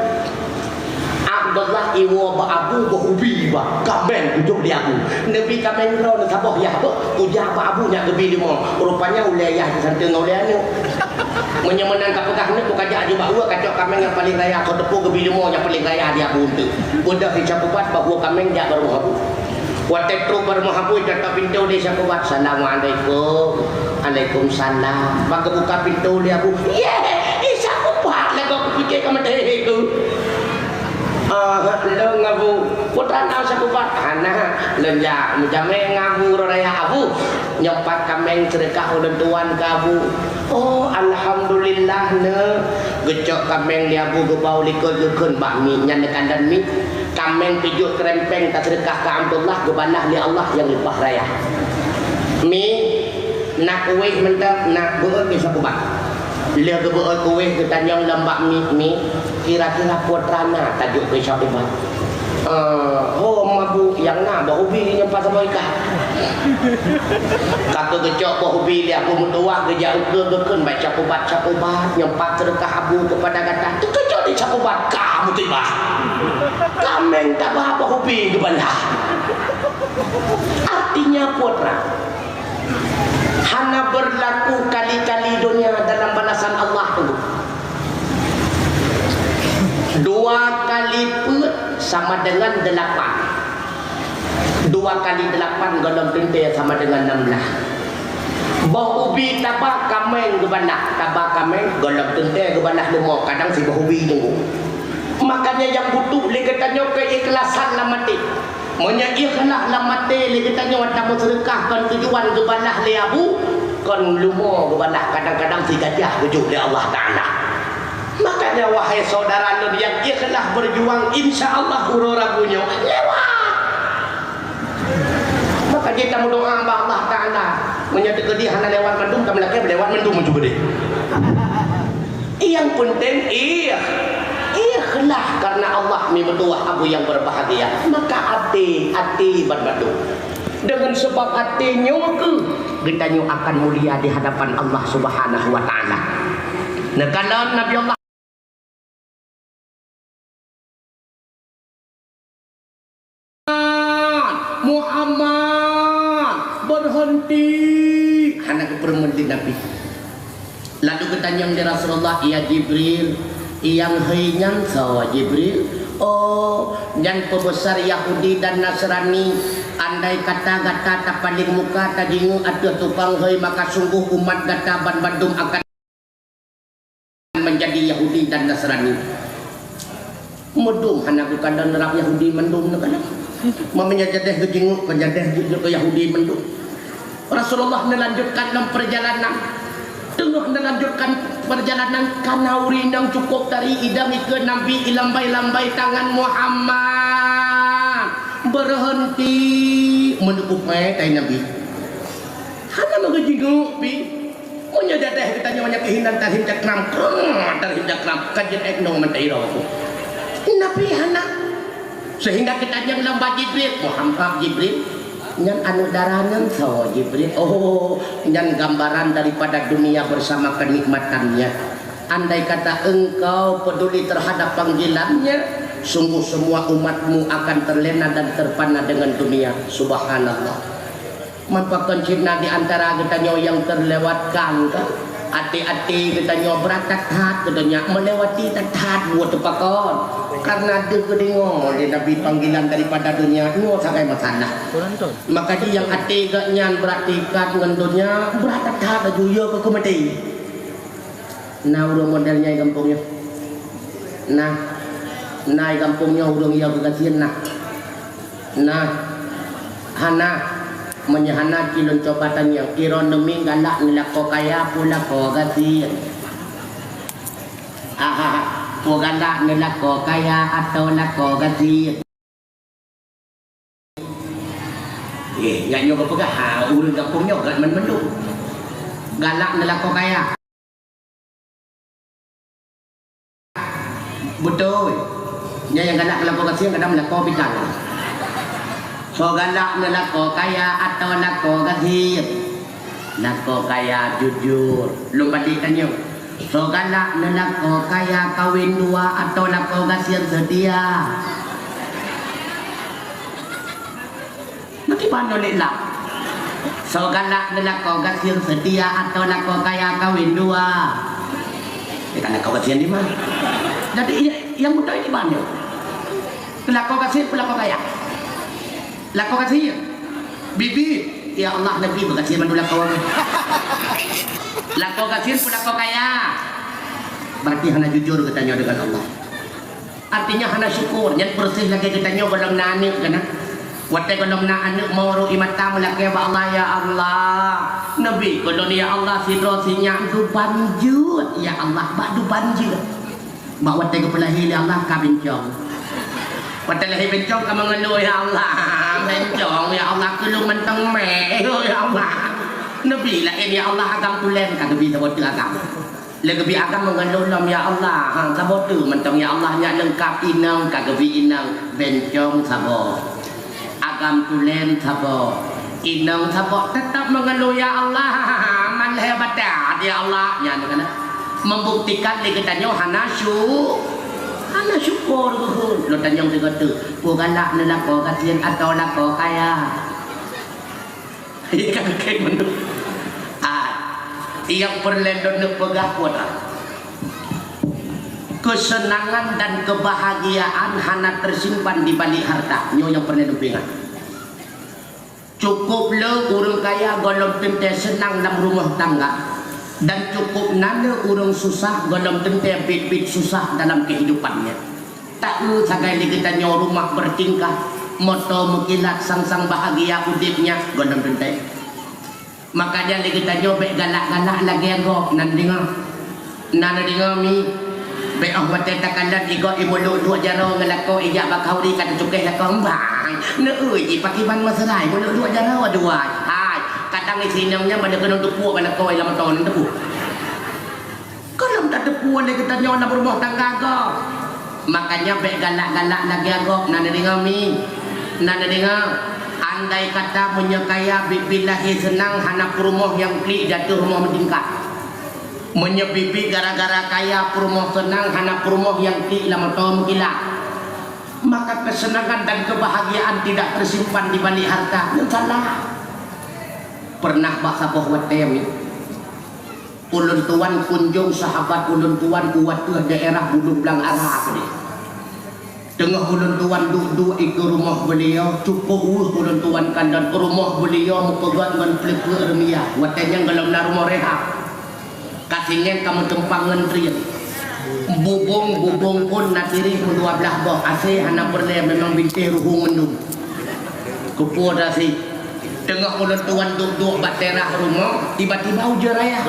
Abdullah iwoe bak Abu boh ubi, bah kaméng geujok lé Abu. "Neubi kaméng droeneuh saboh yah beuh," ujar bak Abu nyak geubi leumo. Rupanya ulée yah jisanteue ngon ulée aneuëk. Meunyoe meunan ka peugah neuëk, ka jak jibak ueh, kacok kaméng nyang paleng raya, soe teupeu geubi leumo nyang paleng raya di Abu eunteuk. Beudôh Syakubat bak ueh kaméng jak bak rumoh Abu. Watée trok bak rumoh Abu, jitôk-tôk pintoe lé Syakubat, "Assalamualaikum." "Alaikumsalam." Bak geubuka pintoe lé Abu, "Yeh, Syakubat, lagoe kupike ka meutehe ku." "Ah, lôn Abu." "Peue teuma na Syakubat?" "Hana, lôn jak meujamé ngon Abu uroe raya Abu. Nyoe pat kaméng seudeukah ulôn tuan keu Abu." "Oh, alhamdulillah neuëk." Geucok kaméng lé Abu geubau likot geukheun bak Mi, nyan neukalon Mi. "Kaméng pijôh keureumpéng taseudeukah keu Abdullah geubalah lé Allah nyang leupah raya." "Mi, na kueh mantong, na beuôt keu Syakubat." Lheueh geubeuôt kueh geutanyong lom bak Mi, "Mi, kira-kira peue teuma na tajok keu Syakubat?" "Eh, ho Abu, nyang na boh ubi nyoe pat saboh ikat." Ka geugeucok boh ubi lé Abu meutuwah geujak ukeue geukheun bak Syakubat, "Syakubat, nyoe pat seudeukah Abu keupada gata." Teukeujot di Syakubat, ka meusiba. Kaméng tabah boh ubi geubalah. Artinya peue teuma? Hana beurlaku kali-kali donya dalam balasan Allah tu. Dua kali peuet sama dengan delapan. Dua kali delapan gohlom teuntée sama dengan enam belas. Boh ubi tabah kaméng geubalah, tabah kaméng gohlom teuntée geubalah leumo, kadang siboh ubi teungku. Makanya nyang butuh lé geutanyoe keuikhlasan lam até. Meunyoe ikhlas lam até lé geutanyoe atra meuseudeukah kon tujuan geubalah lé Abu, kon leumo geubalah, kadang-kadang sigajah geujok lé Allah Taala. Makanya, wahai syedara lôn nyang ikhlas beujuang, insya Allah uroe Rabu nyoe lewat. Maka jih tameudoa bak Allah Taala, meunyoe teukeudi hana lewat mandum, tameulakée lewat mandum meunyoe teukeudi. Yang penting ikh-, ikhlas karena Allah, mi meutuwah Abu yang berbahagia. Maka até, até ban bandum. Dengan sebab até nyoe keuh geutanyoe akan mulia di hadapan Allah Subhanahu wa Taala. Neukalon Nabi Allah Muhammad, berhenti. Hana geupeureumeun di Nabi. Lalu geutanyong lé Rasulullah, "Ya Jibril, nyang hei nyan soe, Jibril?" "Oh, nyan peubesar Yahudi dan Nasrani. Andai kata gata tapaléng muka tajingeuk ateueh tukang hei, maka sungguh umat gata banmandum akan menjadi Yahudi dan Nasrani." Meudum hana geukalon rab Yahudi mandum neukalon. Meunyoe jadeh geujingeuk, kon jadeh geujingeuk keu Yahudi mandum. Rasulullah neulanjutkan lom peurjalanan. Teungoh neulanjutkan peurjalanan, ka na ureueng nyang cukôp tari idang ikeue Nabi, ilambai-lambai tangan, "Muhammad, beureunti!" Meuneupeue tai Nabi. Hana meugeujingeuk pi. Meunyoe jadeh geutanyoe nyang keuhinan tarhim cakram, krong, tarhim cakram, ka jeuet ék nong mantong iroe. Nabi hana. Sehingga geutanyong lom bak Jibril, "Muhammad Jibril, nyan aneuk dara nyan soe Jibril?" "Oh, nyan gambaran daripada dunia bersama kenikmatannya. Andai kata engkau peduli terhadap panggilannya, sungguh semua umatmu akan terlena dan terpana dengan dunia." Subhanallah. Meupakon cit na di antara geutanyoe nyang terlewatkan, kan? Até-até geutanyoe brat that-that geutanyoe meulewati that-that buet teupakon. Karena deuh geudeungoe lé Nabi panggilan daripada dunia, nyoe sagai masalah. Maka jih nyang até geuh nyan brat teuikat ngon dunia, brat that-that laju yö keu keumaté. Na ureueng model nyan i gampông nyoe? Na. Na i gampông nyoe ureueng yö keu gasien na? Na. Hana. Meunyoe hana, ci lôn cuba tanyong, iroe neumieng galak neulakoe kaya peue lakoe gasien? Ahaha, peue galak neulakoe kaya atawa lakoe gasien? Eh, nyan nyoe geupeugah, ha, ureueng gampông nyoe gét mandum. Galak neulakoe kaya. Beutôi. Nyan nyang galak neulakoe gasien kadang meulakoe pikan. Soe galak neulakoe kaya atawa lakoe gasien? Lakoe kaya jujur. Lôn balik tanyong. Soe galak neulakoe kaya kawen dua atawa lakoe gasien seutia? Meukiban nyoe lé lam. Soe galak neulakoe gasien seutia atawa lakoe kaya kawen dua? Nyan kan lakoe gasien dimah. Jadi, nyang beutôi kiban nyoe. Lakoe gasien peue lakoe kaya? Lakoe gasien. Bibi, ya Allah, Nabi beugasien mandum lakoe. Lakoe gasien peue lakoe kaya? Berarti hana jujur geutanyoe deungon Allah. Artinya hana syukur, nyan persis lagèe geutanyoe gohlom na aneuk, kan? Watèe gohlom na aneuk, meuruek ie mata meulakèe bak Allah, "Ya Allah, neubi keu lôn, ya Allah, sidroe sinyak duban jeuet, ya Allah, bak duban jeuet." Bak watèe geupeulahé lé Allah ka bencong. Watèe lahé bencong ka meungeuluh, "Ya Allah, bencong, ya Allah, keu lôn mantong mè, ya Allah." Neubi laén, "Ya Allah, agam tulen," ka geubi saboh teuk agam. Lé geubi agam meungeuluh lom, "Ya Allah, ha, saboh teuk mantong, ya Allah, nyak leungkap inong," ka geubi inong, bencong saboh. Agam tulen saboh. Inong saboh teutap meungeuluh, "Ya Allah, man lhèe batat, ya Allah." Nyan kan membuktikan lé geutanyoe hana syu-, hana syukur geuhon. Lôn tanyong sigoe teuk, peue galak neulakoe gasien atawa lakoe kaya? Ikan kek mandum. Ah, nyang peureulèe lôn neupeugah peue na? Kesenangan dan kebahagiaan hana tersimpan di balik harta. Nyoe nyang peureulèe lôn peuingat. Cukôp le ureueng kaya gohlom teuntèe seunang lam rumoh tangga, dan cukôp na le ureueng susah gohlom teuntèe biet-biet susah dalam keuhidupan nyan. Taeu sagai lé geutanyoe rumah bertingkah, moto meukilat, sang-sang bahagia udép nyan gohlom teuntèe. Makanya lé geutanyoe bèk galak-galak lagèe gob, na neudeungö? Na neudeungö, Mi? Bèk 'oh watèe takalon i gob i meuluk duek jaroe ngon lakoe i jak bak khauri ka teucukéh lakoe, "Mbang, neueu jih pakriban meuserai meuluk duek jaroe dua." Hai, kadang i sinong nyan ban keuneuk teupuek ban lakoe lam moto nyan teupuek. Gohlom tateupeue lé geutanyoe lam rumoh tangga gob. Makanya bèk galak-galak lagèe gob, na neudeungö, Mi? Na neudeungö? Andai kata meunyoe kaya biet-biet lahé seunang hana peurumoh nyang klik di ateueh rumoh meutingkat. Meunyoe biet-biet gara-gara kaya peurumoh seunang hana peurumoh nyang klik lam moto meukilat. Maka kesenangan dan kebahagiaan tidak tersimpan di balik harta. Nyan salah. Pernah bak saboh watèe, Mi. Ulôn tuan kunjong sahabat ulôn tuan u ateueh daerah Bulu Blang Ara keudeh. Teungoh ulôn tuan duek-duek ikeue rumoh beuliau, cukôp weueh ulôn tuan kalon rumoh beuliau meupeugöt ngon pleupeuk reumia. Watèe nyan gohlom na rumoh rehab. Ka singoh ka meutumpang ngon treun. Bubông-bubông ôn na tireh meudua blaih boh, asèe hana peureulèe, memang bintéh ruhueng mandum. Keupeue dasé? Teungoh ulôn tuan duek-duek bak teras rumoh, tiba-tiba ujeuen raya.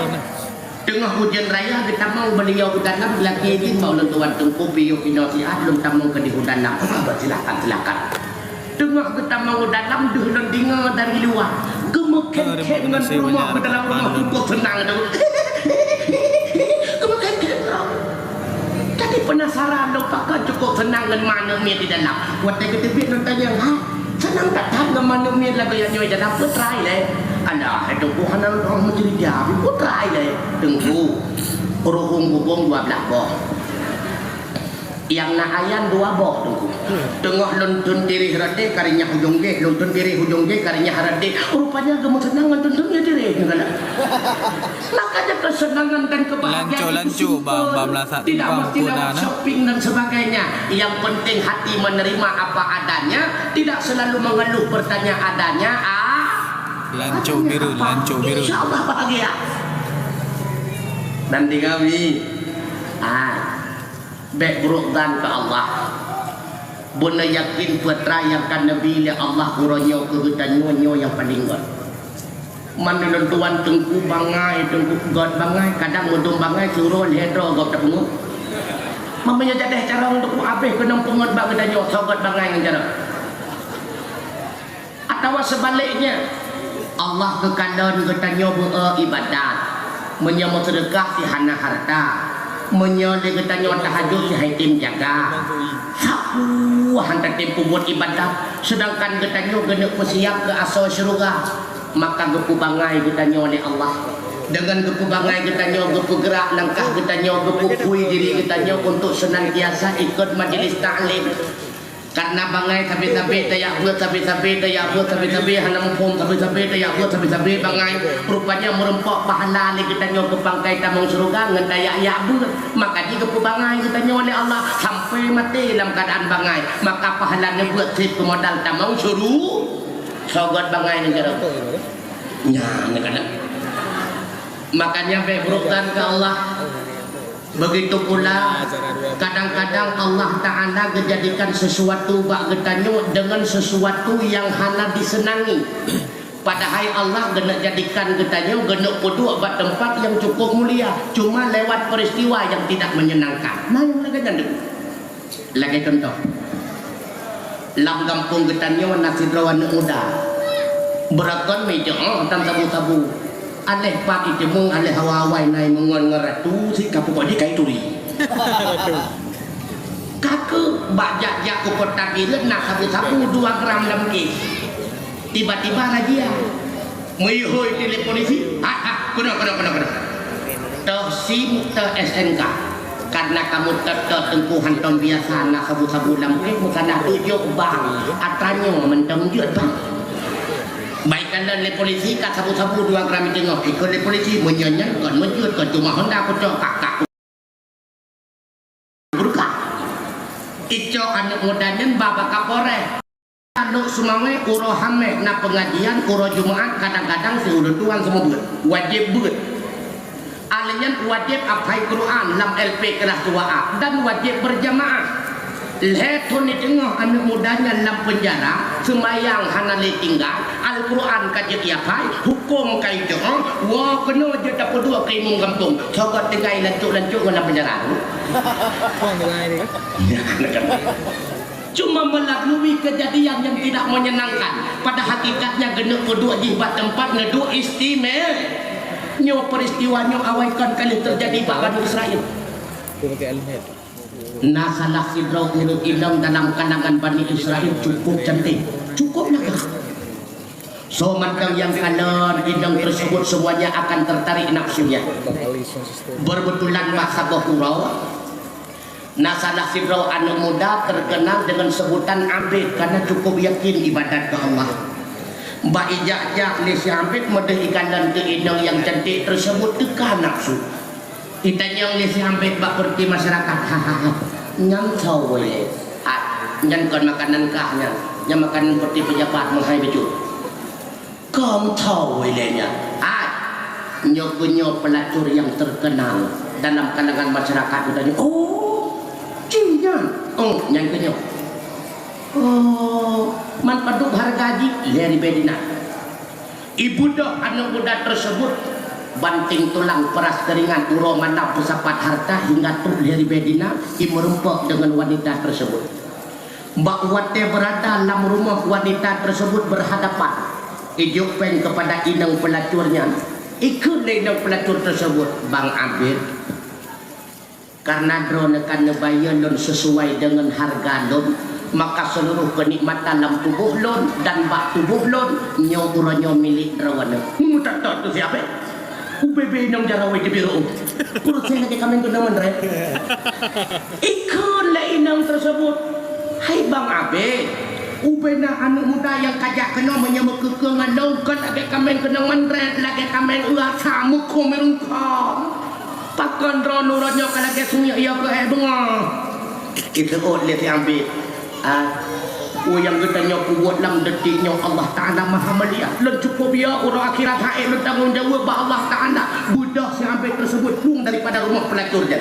Teungoh ujeuen raya geutamong beuliau u dalam, geulakèe idhin bak ulôn tuan, "Teungku, piôh inoe siat lôn tamong keudeh u dalam." "Ah, silakan, silakan." Teungoh geutamong u dalam, deuh lôn deungö dari luwa, geumeukhém-khém ngon peurumoh bak dalam rumoh, cukôp seunang tu. Geumeukhém-khém droe. Jadi peunasaran lôn, pakon cukôp seunang ngon ma aneuk miet di dalam. Watèe geuteubiet lôn tanyong, "Ha, seunang that-that ngon ma aneuk miet lagèe nyoe di dalam, peue teurai lé?" "Alah, hai Teungku, hana lôn meucurija, peue teurai lé?" "Teungku, ruhueng bubông dua blaih boh. Nyang na ayan dua boh, Teungku. Teungoh lôn thon tireh rot éh, ka renyah ujông jéh, lôn thon tireh ujông jéh, ka renyah rot éh. Rupanya geumeuseunang ngon thon-thon nyoe tireh nyoe galak." Makanya kesenangan dan kebahagiaan itu simple. Tidak mesti lewat shopping dan sebagainya. Yang penting hati menerima apa adanya, tidak selalu mengeluh bertanya adanya. Ah, lancô biru, lancô biru. Insya Allah bahagia. Nanti kami. Ah. Bèk brôk zan keu Allah. Beuneuyakin peue nyang ka neubi lé Allah uroe nyoe keu geutanyoe, nyoe nyang paleng göt. Man ulôn tuan Teungku bangai, Teungku göt bangai, kadang meudong bangai siuroe lhèe droe gob tapeungeuet. Meunyoe jadeh carông Teungku abéh keunong peungeuet bak geutanyoe, soe göt bangai ngon carông. Atawa seubaleknya, Allah geukalon geutanyoe beu-e iébadat. Meunyoe meuseudeukah si hana hareuta, meunyoe lé geutanyoe tahajud si hai tem jaga. Sapeue han tatem peubuet iébadat, seudangkan geutanyoe geuneuk peusiab keu asoe syeuruga, maka geupeubangai geutanyoe lé Allah. Deungon geupeubangai geutanyoe, geupeugeurak langkah geutanyoe, geupeupui diri geutanyoe untuk seunantiasa ikot majelis taklim. Karena bangai sabe-sabe, tajak beuet sabe-sabe, tajak beuet sabe-sabe, hana muphom sabe-sabe, tajak beuet sabe-sabe bangai. Rupanya meureumpok pahala lé geutanyoe keu pangkai tamong syeuruga ngon tajak-jak beuet. Maka jih geupeubangai geutanyoe lé Allah sampai maté lam keuadaan bangai. Maka pahala neubeuet sép keu modal tamong syeuruga. Soe göt bangai nyan jaroe. Nyan, nyan kana. Makanya bèk brôk zan keu Allah. Begitu pula, kadang-kadang Allah Ta'ala geujadikan sesuatu bak geutanyoe deungon sesuatu nyang hana diseunangi. Padahai Allah geuneuk jadikan geutanyoe geuneuk peuduek bak teumpat nyang cukup mulia, cuma lewat peristiwa yang tidak menyenangkan. Nah, nyang lagèe nyan deuh. Lagèe contoh, lam gampông geutanyoe na sidroe aneuk muda. Beurakon meuideung, oh, tan sabu-sabu. Aléh pat jiteumeung, aléh awai-awai na imeungon ngon ratu, sit ka pukon jih ka ituri. Ka keuh bak jak-jak u kota Bireuen na sabu-sabu dua gram lam kèh. Tiba-tiba razia. Meuhôi telepon polisi. Ha, ha, keunoe, keunoe, keunoe, keunoe. Toh sim, toh S N K. Karena kamoe tot-tot Teungku hantom biasa na sabu-sabu lam kèh, meusalah tujoh bang. Atra nyoe mantong jeuet bang. Bak ikalon lé polisi ka sabu-sabu dua gram teungoh. Ikot lé polisi, meunyoe nyan kon meujeuet, kon cuma honda kucok kak-kak. Beureukat. Icok aneuk muda nyan ba bak Kapolres. Aneuk seumawé uroe Hamèh na peungajian, uroe Jumat kadang-kadang si ulôn tuan seumeubeuet. Wajéb beuet. Alèh nyan wajéb aphai Quran lam L P kelas dua A dan wajéb berjamaah. Lhèe thôn di teungoh aneuk muda nyan lam peunjara, seumayang hana lé tinggai, Al-Quran ka jeuet iaphai, hukôm ka ijok, woe keunoe jeuet tapeuduek keu imum gampông. Soe göt tinggai lancok-lancok ngon lam peunjara tu. Cuma melalui kejadian yang tidak menyenangkan, pada hakikatnya geuneuk peuduek jih bak teumpat neuduek istimewa. Nyoe peristiwa nyoe awai kon ka lheueh teujadi bak Bani Israel. Na salah sidroe ureueng inong dalam kalangan Bani Israel cukup cantik, cukup gagah. Soe mantong nyang kalon inong tersebut semuanya akan tertarik nafsunya. Berbetulan bak saboh uroe, na salah sidroe aneuk muda terkenal dengan sebutan abid karena cukup yakin ibadat keu Allah. Bak ijak-jak lé si Abed meudeh ikalon keu inong nyang cantik teuseubut teuka nafsu. Itanyong lé si Abed bak peureuti masyarakat, "Hahaha, nyan tho wéh lé. Ai, nyan kon makanan kah nyan. Nyan makanan peureuti peujabat meuhai bacut." "Kon tho wéh lé nyan. Ai, nyoe keuh nyoe peulacur nyang teukeunal dalam kalangan masyarakat." Geutanyoe, "Oh, jih nyan." "Oh, nyan keuh nyoe." "Oh, man padub hareuga jih?" "Lhèe ribèe dinar." Ibeudôh aneuk muda teuseubut, banting tulang peuras keuringat, uroe malam peusapat hareuta hingga trok lhèe ribèe dinar, imeurumpok deungon wanita teuseubut. Bak watèe beurada lam rumoh wanita teuseubut beurhadapan, ijok pèng keupada inong peulacur nyan, ikheun lé inong peulacur teuseubut, "Bang Abed, kareuna droeneuh ka neubayeue lôn sisuai deungon hareuga lôn, maka seuluruh keunikmatan lam tuboh lôn dan bak tuboh lôn nyoe uroe nyoe milék droeneuh." Meumeutot-tot keu si Abed. Ubé-bé inong jaroe jibiro. Kureueng lagèe kaméng keunong meunrét. Ikheun lé inong teuseubut, "Hai Bang Abed, ubé na aneuk muda nyang ka jak keunoe meunyoe meukeukeueng ngon lôn kon lagèe kaméng keunong meunrét, lagèe kaméng uasa meukhom meurungkong. Pakon droeneuh uroe nyoe ka lagèe seumiek iyö keu èk beungoh?" Iseuôt lé si Abed, "Ah, peue nyang geutanyoe peubuet lam detik nyoe Allah Taala Maha Melihat. Lôn cukôp iyö, uroe akhirat han ék lôn tanggông jaweueb bak Allah Taala." Beudôh si Abed teuseubut plueng daripada rumoh peulacur nyan.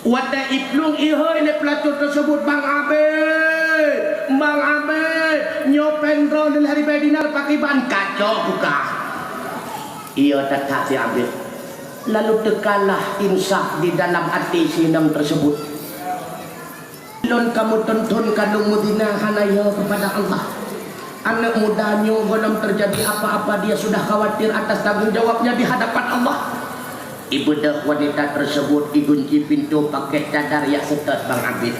Watèe iplueng ihôi lé peulacur teuseubut, "Bang Abed, Bang Abed, nyoe pèng droeneuh lhèe ribèe dinar pakiban?" "Kacok buka." Iyö that-that si Abed. Lalu teukalah insaf di dalam até si inong teuseubut. Lôn ka meuthôn-thôn ka lôn meuzina hana iyö keupada Allah. Aneuk muda nyoe gohlom teujadi apa-apa, dia sudah khawatir atas tanggông jawabnya di hadapan Allah. Ibeudôh wanita teuseubut, igunci pintoe pakèk cadar jak seutôt Bang Abed.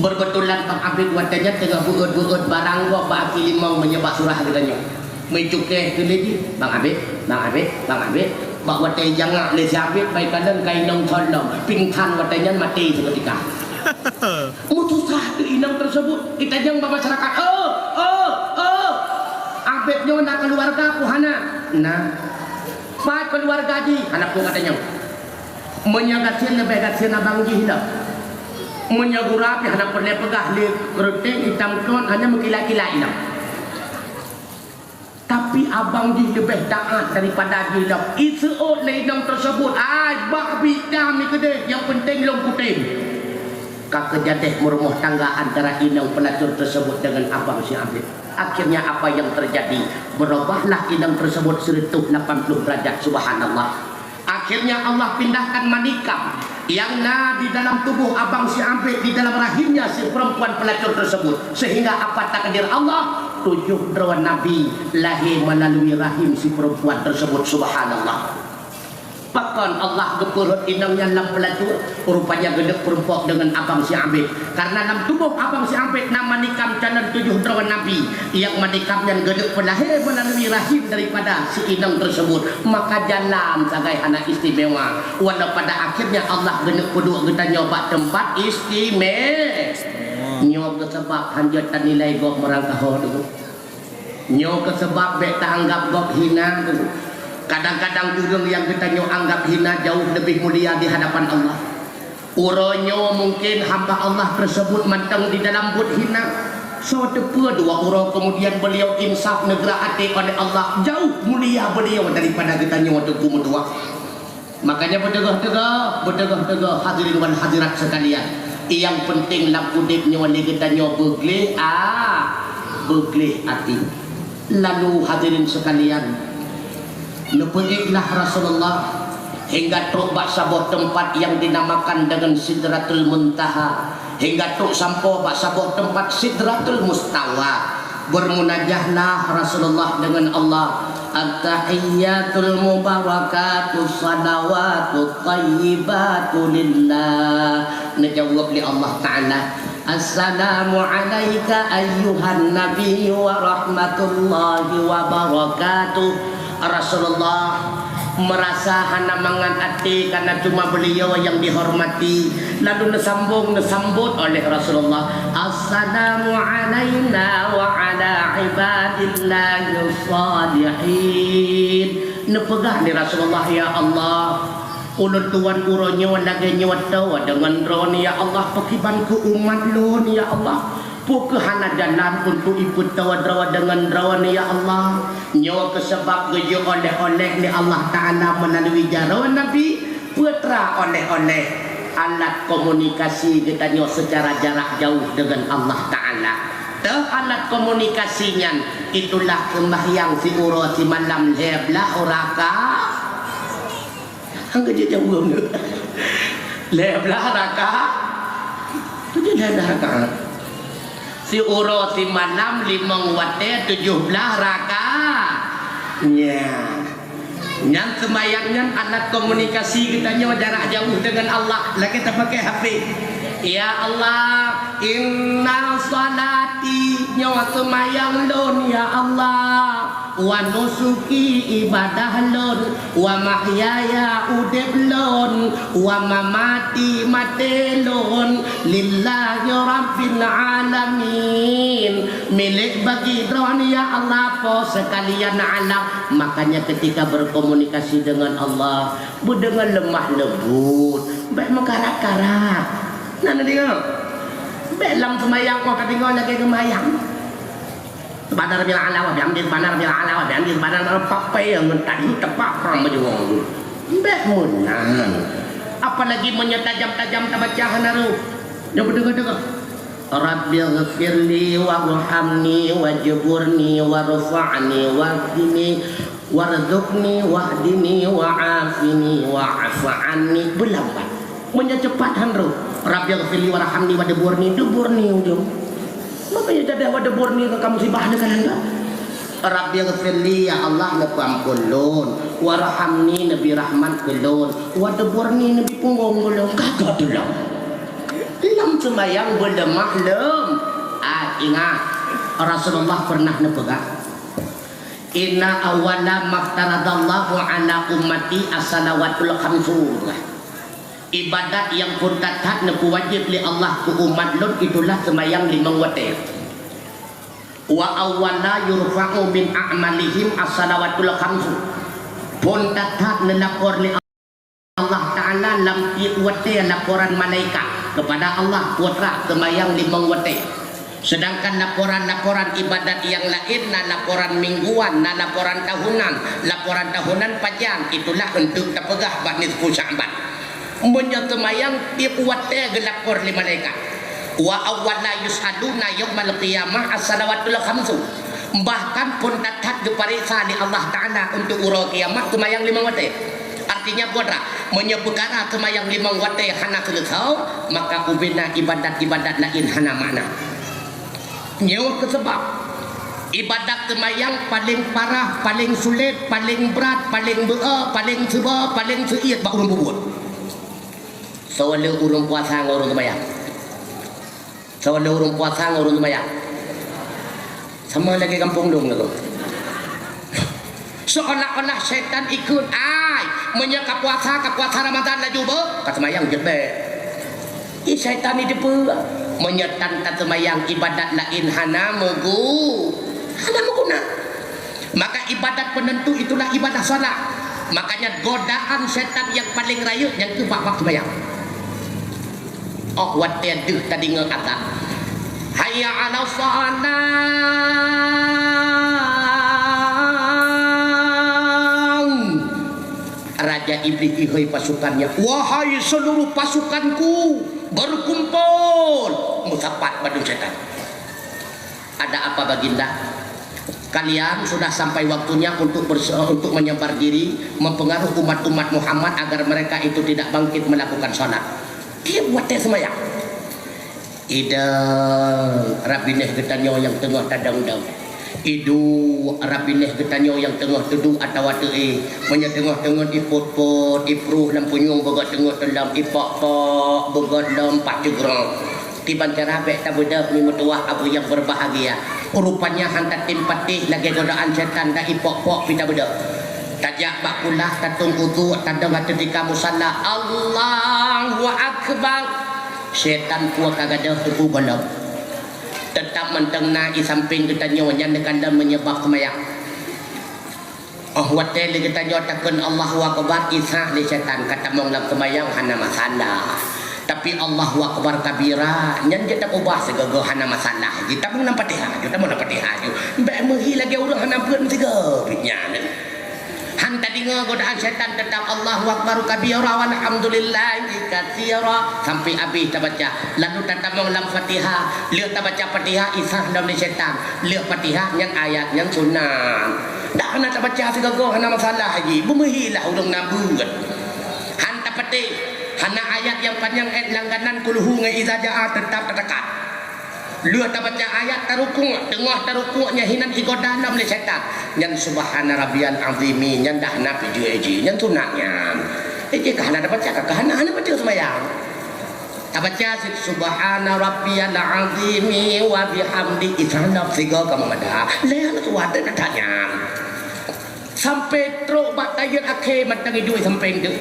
Beubeutulan Bang Abed watèe nyan teungoh beuôt-beuôt barang gob bak aki limong meunyoe bak surah geutanyoe. Meucukéh keu lé jih, "Bang Abed, Bang Abed, Bang Abed." Bak watèe jangak lé si Abed, bai kalon ka inong thon lom, pingsan watèe nyan maté seuketika. Meususah keu inong teuseubut, itanyong bak masyarakat, "Oh, oh, oh! Abed nyoe na keuluwarga peue hana?" "Na." "Pat keuluwarga jih?" "Hana peue," ka tanyong. "Meunyoe gasien leubeh gasien abang jih lom. Meunyoe gura pih hana peureulèe peugah lé, keureuteng itam kon hana meukilat-kilat lom. Tapi abang jih leubeh taát daripada jih lom." Iseuôt lé inong teuseubut, "Ai, bah bit dam nyoe keudéh, nyang peunteng lôn kutem." Ka keujadeh meurumoh tangga antara inong peulacur teuseubut deungon abang si Abed. Akhirnya apa yang terjadi? Berubahlah inong teuseubut sireutoh lapan ploh derajat, subhanallah. Akhirnya Allah pindahkan manikam yang na di dalam tuboh abang si Abed, di dalam rahimnya si perempuan pelacur tersebut, sehingga apa takdir Allah, tujuh droe nabi lahé melalui rahim si perempuan tersebut. Subhanallah. Pakon Allah geupeurhot inong nyan lam pelacur, rupanya geuneuk peurumpok deungon abang si Abed. Karena lam tuboh abang si Abed na manikam calon tujoh droe nabi, nyang manikam nyan geuneuk peulahé meulalu rahim daripada si inong teusebut, maka jalan sagai hana istimewa. Walau pada akhirnya Allah geuneuk peuduek geutanyoe bak teumpat istime-, nyoe keuh sabab hanjeuet tanilai gob meurangkaho teungku. Nyoe keuh sabab bék taanggab gob hina teungku. Kadang-kadang ureuëng nyang geutanyoe anggab hina jauh leubeh mulia di hadapan Allah. Uroe nyoe mungken hamba Allah teusebut mantong di dalam buet hina. Soe teupeu dua uroe keumudian beuliau insaf neugeurah até oleh Allah, jauh mulia beuliau daripada geutanyoe teungku meutuwah. Makanya beuteugoh-teugoh, beuteugoh-teugoh hadirin wal hadirat sekalian. Nyang peunteng lam udeb nyoe lé geutanyoe beugleh a-, beugleh até. Lalu hadirin sekalian, neupeuék lah Rasulullah hingga trok bak saboh teumpat nyang dinamakan deungon Sidratul Muntaha, hingga trok sampoe bak saboh teumpat Sidratul Mustawa. Bermunajahlah Rasulullah deungon Allah, "At-tahiyyatul mubarakatus salawatut thayyibatu lillah." Neujaweueb lé Allah Taala, "Assalamu alaika ayyuhan nabiyyu wa rahmatullahi wa barakatuh." Rasulullah, Merasa hana mangat até karena cuma beliau yang dihormati, lalu neusambong, neusambot oleh Rasulullah, "Assalamu alaina wa ala ibadillahis salihin." Neupeugah lé Rasulullah, "Ya Allah, ulôn tuan uroe nyoe lagée nyoe toe deungon droeneuh, ya Allah, pakriban keu umat lôn, ya Allah." Peu kheueh hana jalan untuk ipeutoe droe deungon droeneuh, ya Allah? Nyoe keuh sabab geujok oleh-oleh lé Allah Ta'ala meulalui jaroe Nabi, peue teuma oleh-oleh? Alat komunikasi geutanyoe seucara jarak jauh deungon Allah Ta'ala. Teuh alat komunikasi nyan, itulah seumbahyang siuroe simalam lhée blaih rakaat. Angka jijaweueb nyoe. Lhée blaih rakaat. Tujoh lhée blaih rakaat. Siuroe simalam limong watée tujoh blaih rakaat. Nya. Nyan seumayang nyan alat komunikasi geutanyoe jarak jauh deungon Allah. Lagée tapakée H P. Ya Allah, inna salati, nyoe seumayang lôn, ya Allah. Wa nusuki, ibadah lôn, wa mahyaya, udeb lôn, wa mamati, maté lôn, lillahi rabbil alamin, milék bagi Droeneuh, ya Allah, Po Seukalian Alam. Makanya ketika berkomunikasi dengan Allah, beudeungon leumah leumbot, bék meukarat-karat. Na neudeungoe? Bék lam seumayang 'oh tadeungoe lagée geumayang. Subhana rabbiyal a'la wa bihamdi, subhana rabbiyal a'la wa bihamdi, subhana rabbiyal a'la, papai ngon tadi tepak prang beujuang. Bék meunan. Apalagi meunyoe tajam-tajam tabaca hana rôh. Nyoe beudeungoe-deungoe. Rabbighfirli warhamni wajburni warfa'ni wahdini warzuqni wahdini wa'afini wa'fu anni. Beulambat. Meunyoe cepat han rôh, "Rabbighfirli warhamni wadburni", duburni ujong. Makanya dadah wadburni ka kamu sibah neukalon dah. "Rabbighfirli", ya Allah, neupeuampôn lôn. "Warhamni", neubi rahmat keu lôn. "Wadburni", neubi punggong keu lôn. Ka ka tulông. Lam seumayang beuleumah lom. Ah, ingat, Rasulullah pernah neupeugah, "Inna awwala maftaradallahu ala ummati as-salawatul khamsu." Ibadat nyang phôn that-that neupeuwajéb lé Allah keu umat lôn itulah seumayang limong watée. "Wa awwala yurfa'u min a'malihim as-salawatul khamsu." Phôn that-that neulapor lé Allah Ta'ala lam tieb watée laporan malaikat keupada Allah Putra seumayang limong watée. Seudangkan laporan-laporan ibadat nyang laén na laporan mingguan, na laporan tahunan. Laporan tahunan pajan, itulah eunteuk tapeugah bak nisfu Sya'ban. Meunyoe seumayang tieb watée geulapor lé malaikat. "Wa awwala yus'aluna yaumal qiyamah as-salawatul khamsu." Bahkan phôn that-that geupareksa lé Allah Ta'ala untuk uroe kiamat seumayang limong watée. Artinya, Putra, meunyoe peukara seumayang limong watée hana seuleusoe, maka ubena ibadat-ibadat laén hana makna. Nyoe keuh sabab ibadat seumayang paleng parah, paleng sulet, paleng brat, paleng beu-e, paleng seuba, paleng seuiet bak ureuëng peubuet. Soe le ureuëng puasa ngon ureuëng seumayang? Soe le ureuëng puasa ngon ureuëng seumayang? Sama lagée gampông dong lagoe. Seolah-olah syaitan ikut, ai, meunyoe ka puasa, ka puasa Ramadan laju beuh, ka seumayang jeuet bék. Ih, syaitan ni teupeue, meunyoe tan taseumayang ibadat laén hana meugu-, hana meuguna. Maka ibadat peunentu itulah ibadah salat. Makanya godaan syaitan nyang paleng rayeuk nyan keuh bak waktu seumayang. Óh watée deuh tadeungoe azan, "Hayya 'alas shalah!" Raja Iblih ihôi pasukannya, "Wahai seluruh pasukanku, berkumpul!" Meusapat bandum syaitan. "Ada apa, Baginda?" "Kalian sudah sampai waktunya untuk berse-, untuk menyebar diri, mempengaruhi umat-umat Muhammad agar mereka itu tidak bangkit melakukan salat." Tieb watée seumayang. Idang, Rabbineh geutanyoe nyang teungoh tadong-dong. Iduek, Rabbineh geutanyoe nyang teungoh teuduek atawa teuéh. Meunyoe teungoh-teungoh ipot-pot, ipruh lam punyueng beugöt teungoh teulam, ipok-pok beugöt lom pat ceugrong. Kiban cara bék tabeudôh mi meutuwah abu nyang beubahgia. Rupanya han tatem patéh lagée godaan syaitan dan ipok-pok pi tabeudôh. Tajak bak kulah, tatong udhu, tadong ateueh tika musala, Allahu Akbar. Syaitan peue ka gadôh teupeu gohlom. Teutap mantong na i sampéng geutanyoe, nyan neukalon meunyeubab seumayang. Óh watée lé geutanyoe takheun Allahu Akbar, isah lé syaitan, ka tamong lam seumayang hana masalah. Tapi Allahu Akbar kabira, nyan jeuet taubah sigoe-goe hana masalah. Jitamong lam Fatihah, jitamong lam Fatihah ju. Bék meuhi lagée ureuëng hana beuet sigoe, nyan. Han tadeungoe godaan syaitan, teutap Allahu Akbar kabira walhamdulillahi katsira sampai habéh tabaca. Lalu tatamong lam Fatihah, lheueh tabaca Fatihah isah lom lé syaitan. Lheueh Fatihah nyan ayat nyan sunat. Dak hana tabaca sigoe-goe hana masalah lagi. Beumeuhilah ureuëng na beuet. Han tapatéh, hana ayat nyang panyang, ayat langganan kulhu ngon iza jaa teutap tatakat. Lheueh tabaca ayat tarukuk, teungoh tarukuk nyan hinan igoda lom lé syaitan. Nyan subhana rabbiyal azimi, nyan dah na pijue ji, nyan sunat nyan. Eh, jih ka hana tabaca, ka hana, hana baca seumayang. Tabaca cit subhana rabbiyal azimi wa bihamdi, isah lom sigoe ka meumada. Lé hana kuat dah nyan. Sampai trok bak tahiyat akhé mantong iduek sampéng tu.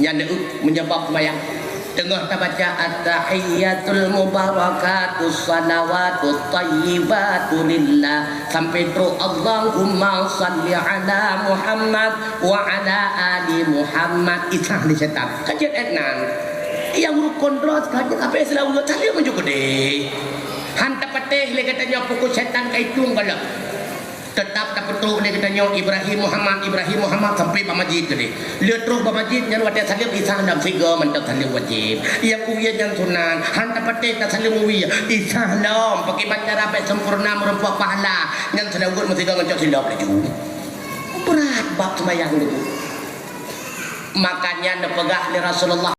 Nyan deuh meunyeubab seumayang. Teungoh tabaca at-tahiyyatul mubarakatus shalawatut thayyibatu lillah sampai trok Allahumma shalli ala Muhammad wa ala ali Muhammad, isah lé syaitan. Ka jeuet nan. Nyang rukon droe ka jeuet, habéh seulaweuet, saleuem meunyoe keudeh. Han tapatéh lé geutanyoe pukon syaitan ka itueng gohlom. Teutap tapeutrok lé geutanyoe Ibrahim Muhammad, Ibrahim Muhammad sampai bak masjid tadi. Lheueh trok bak masjid nyan watée saleuem isah lom sigoe mantong saleuem wajéb. Nyang uwie nyan sunat, han tapatéh tasaleuem uwie, isah lom, pakriban cara bék sempurna meureumpok pahala, nyan seulaweuet meusigoe ngon cok silop laju. Brat bab seumayang laju. Makanya neupeugah lé Rasulullah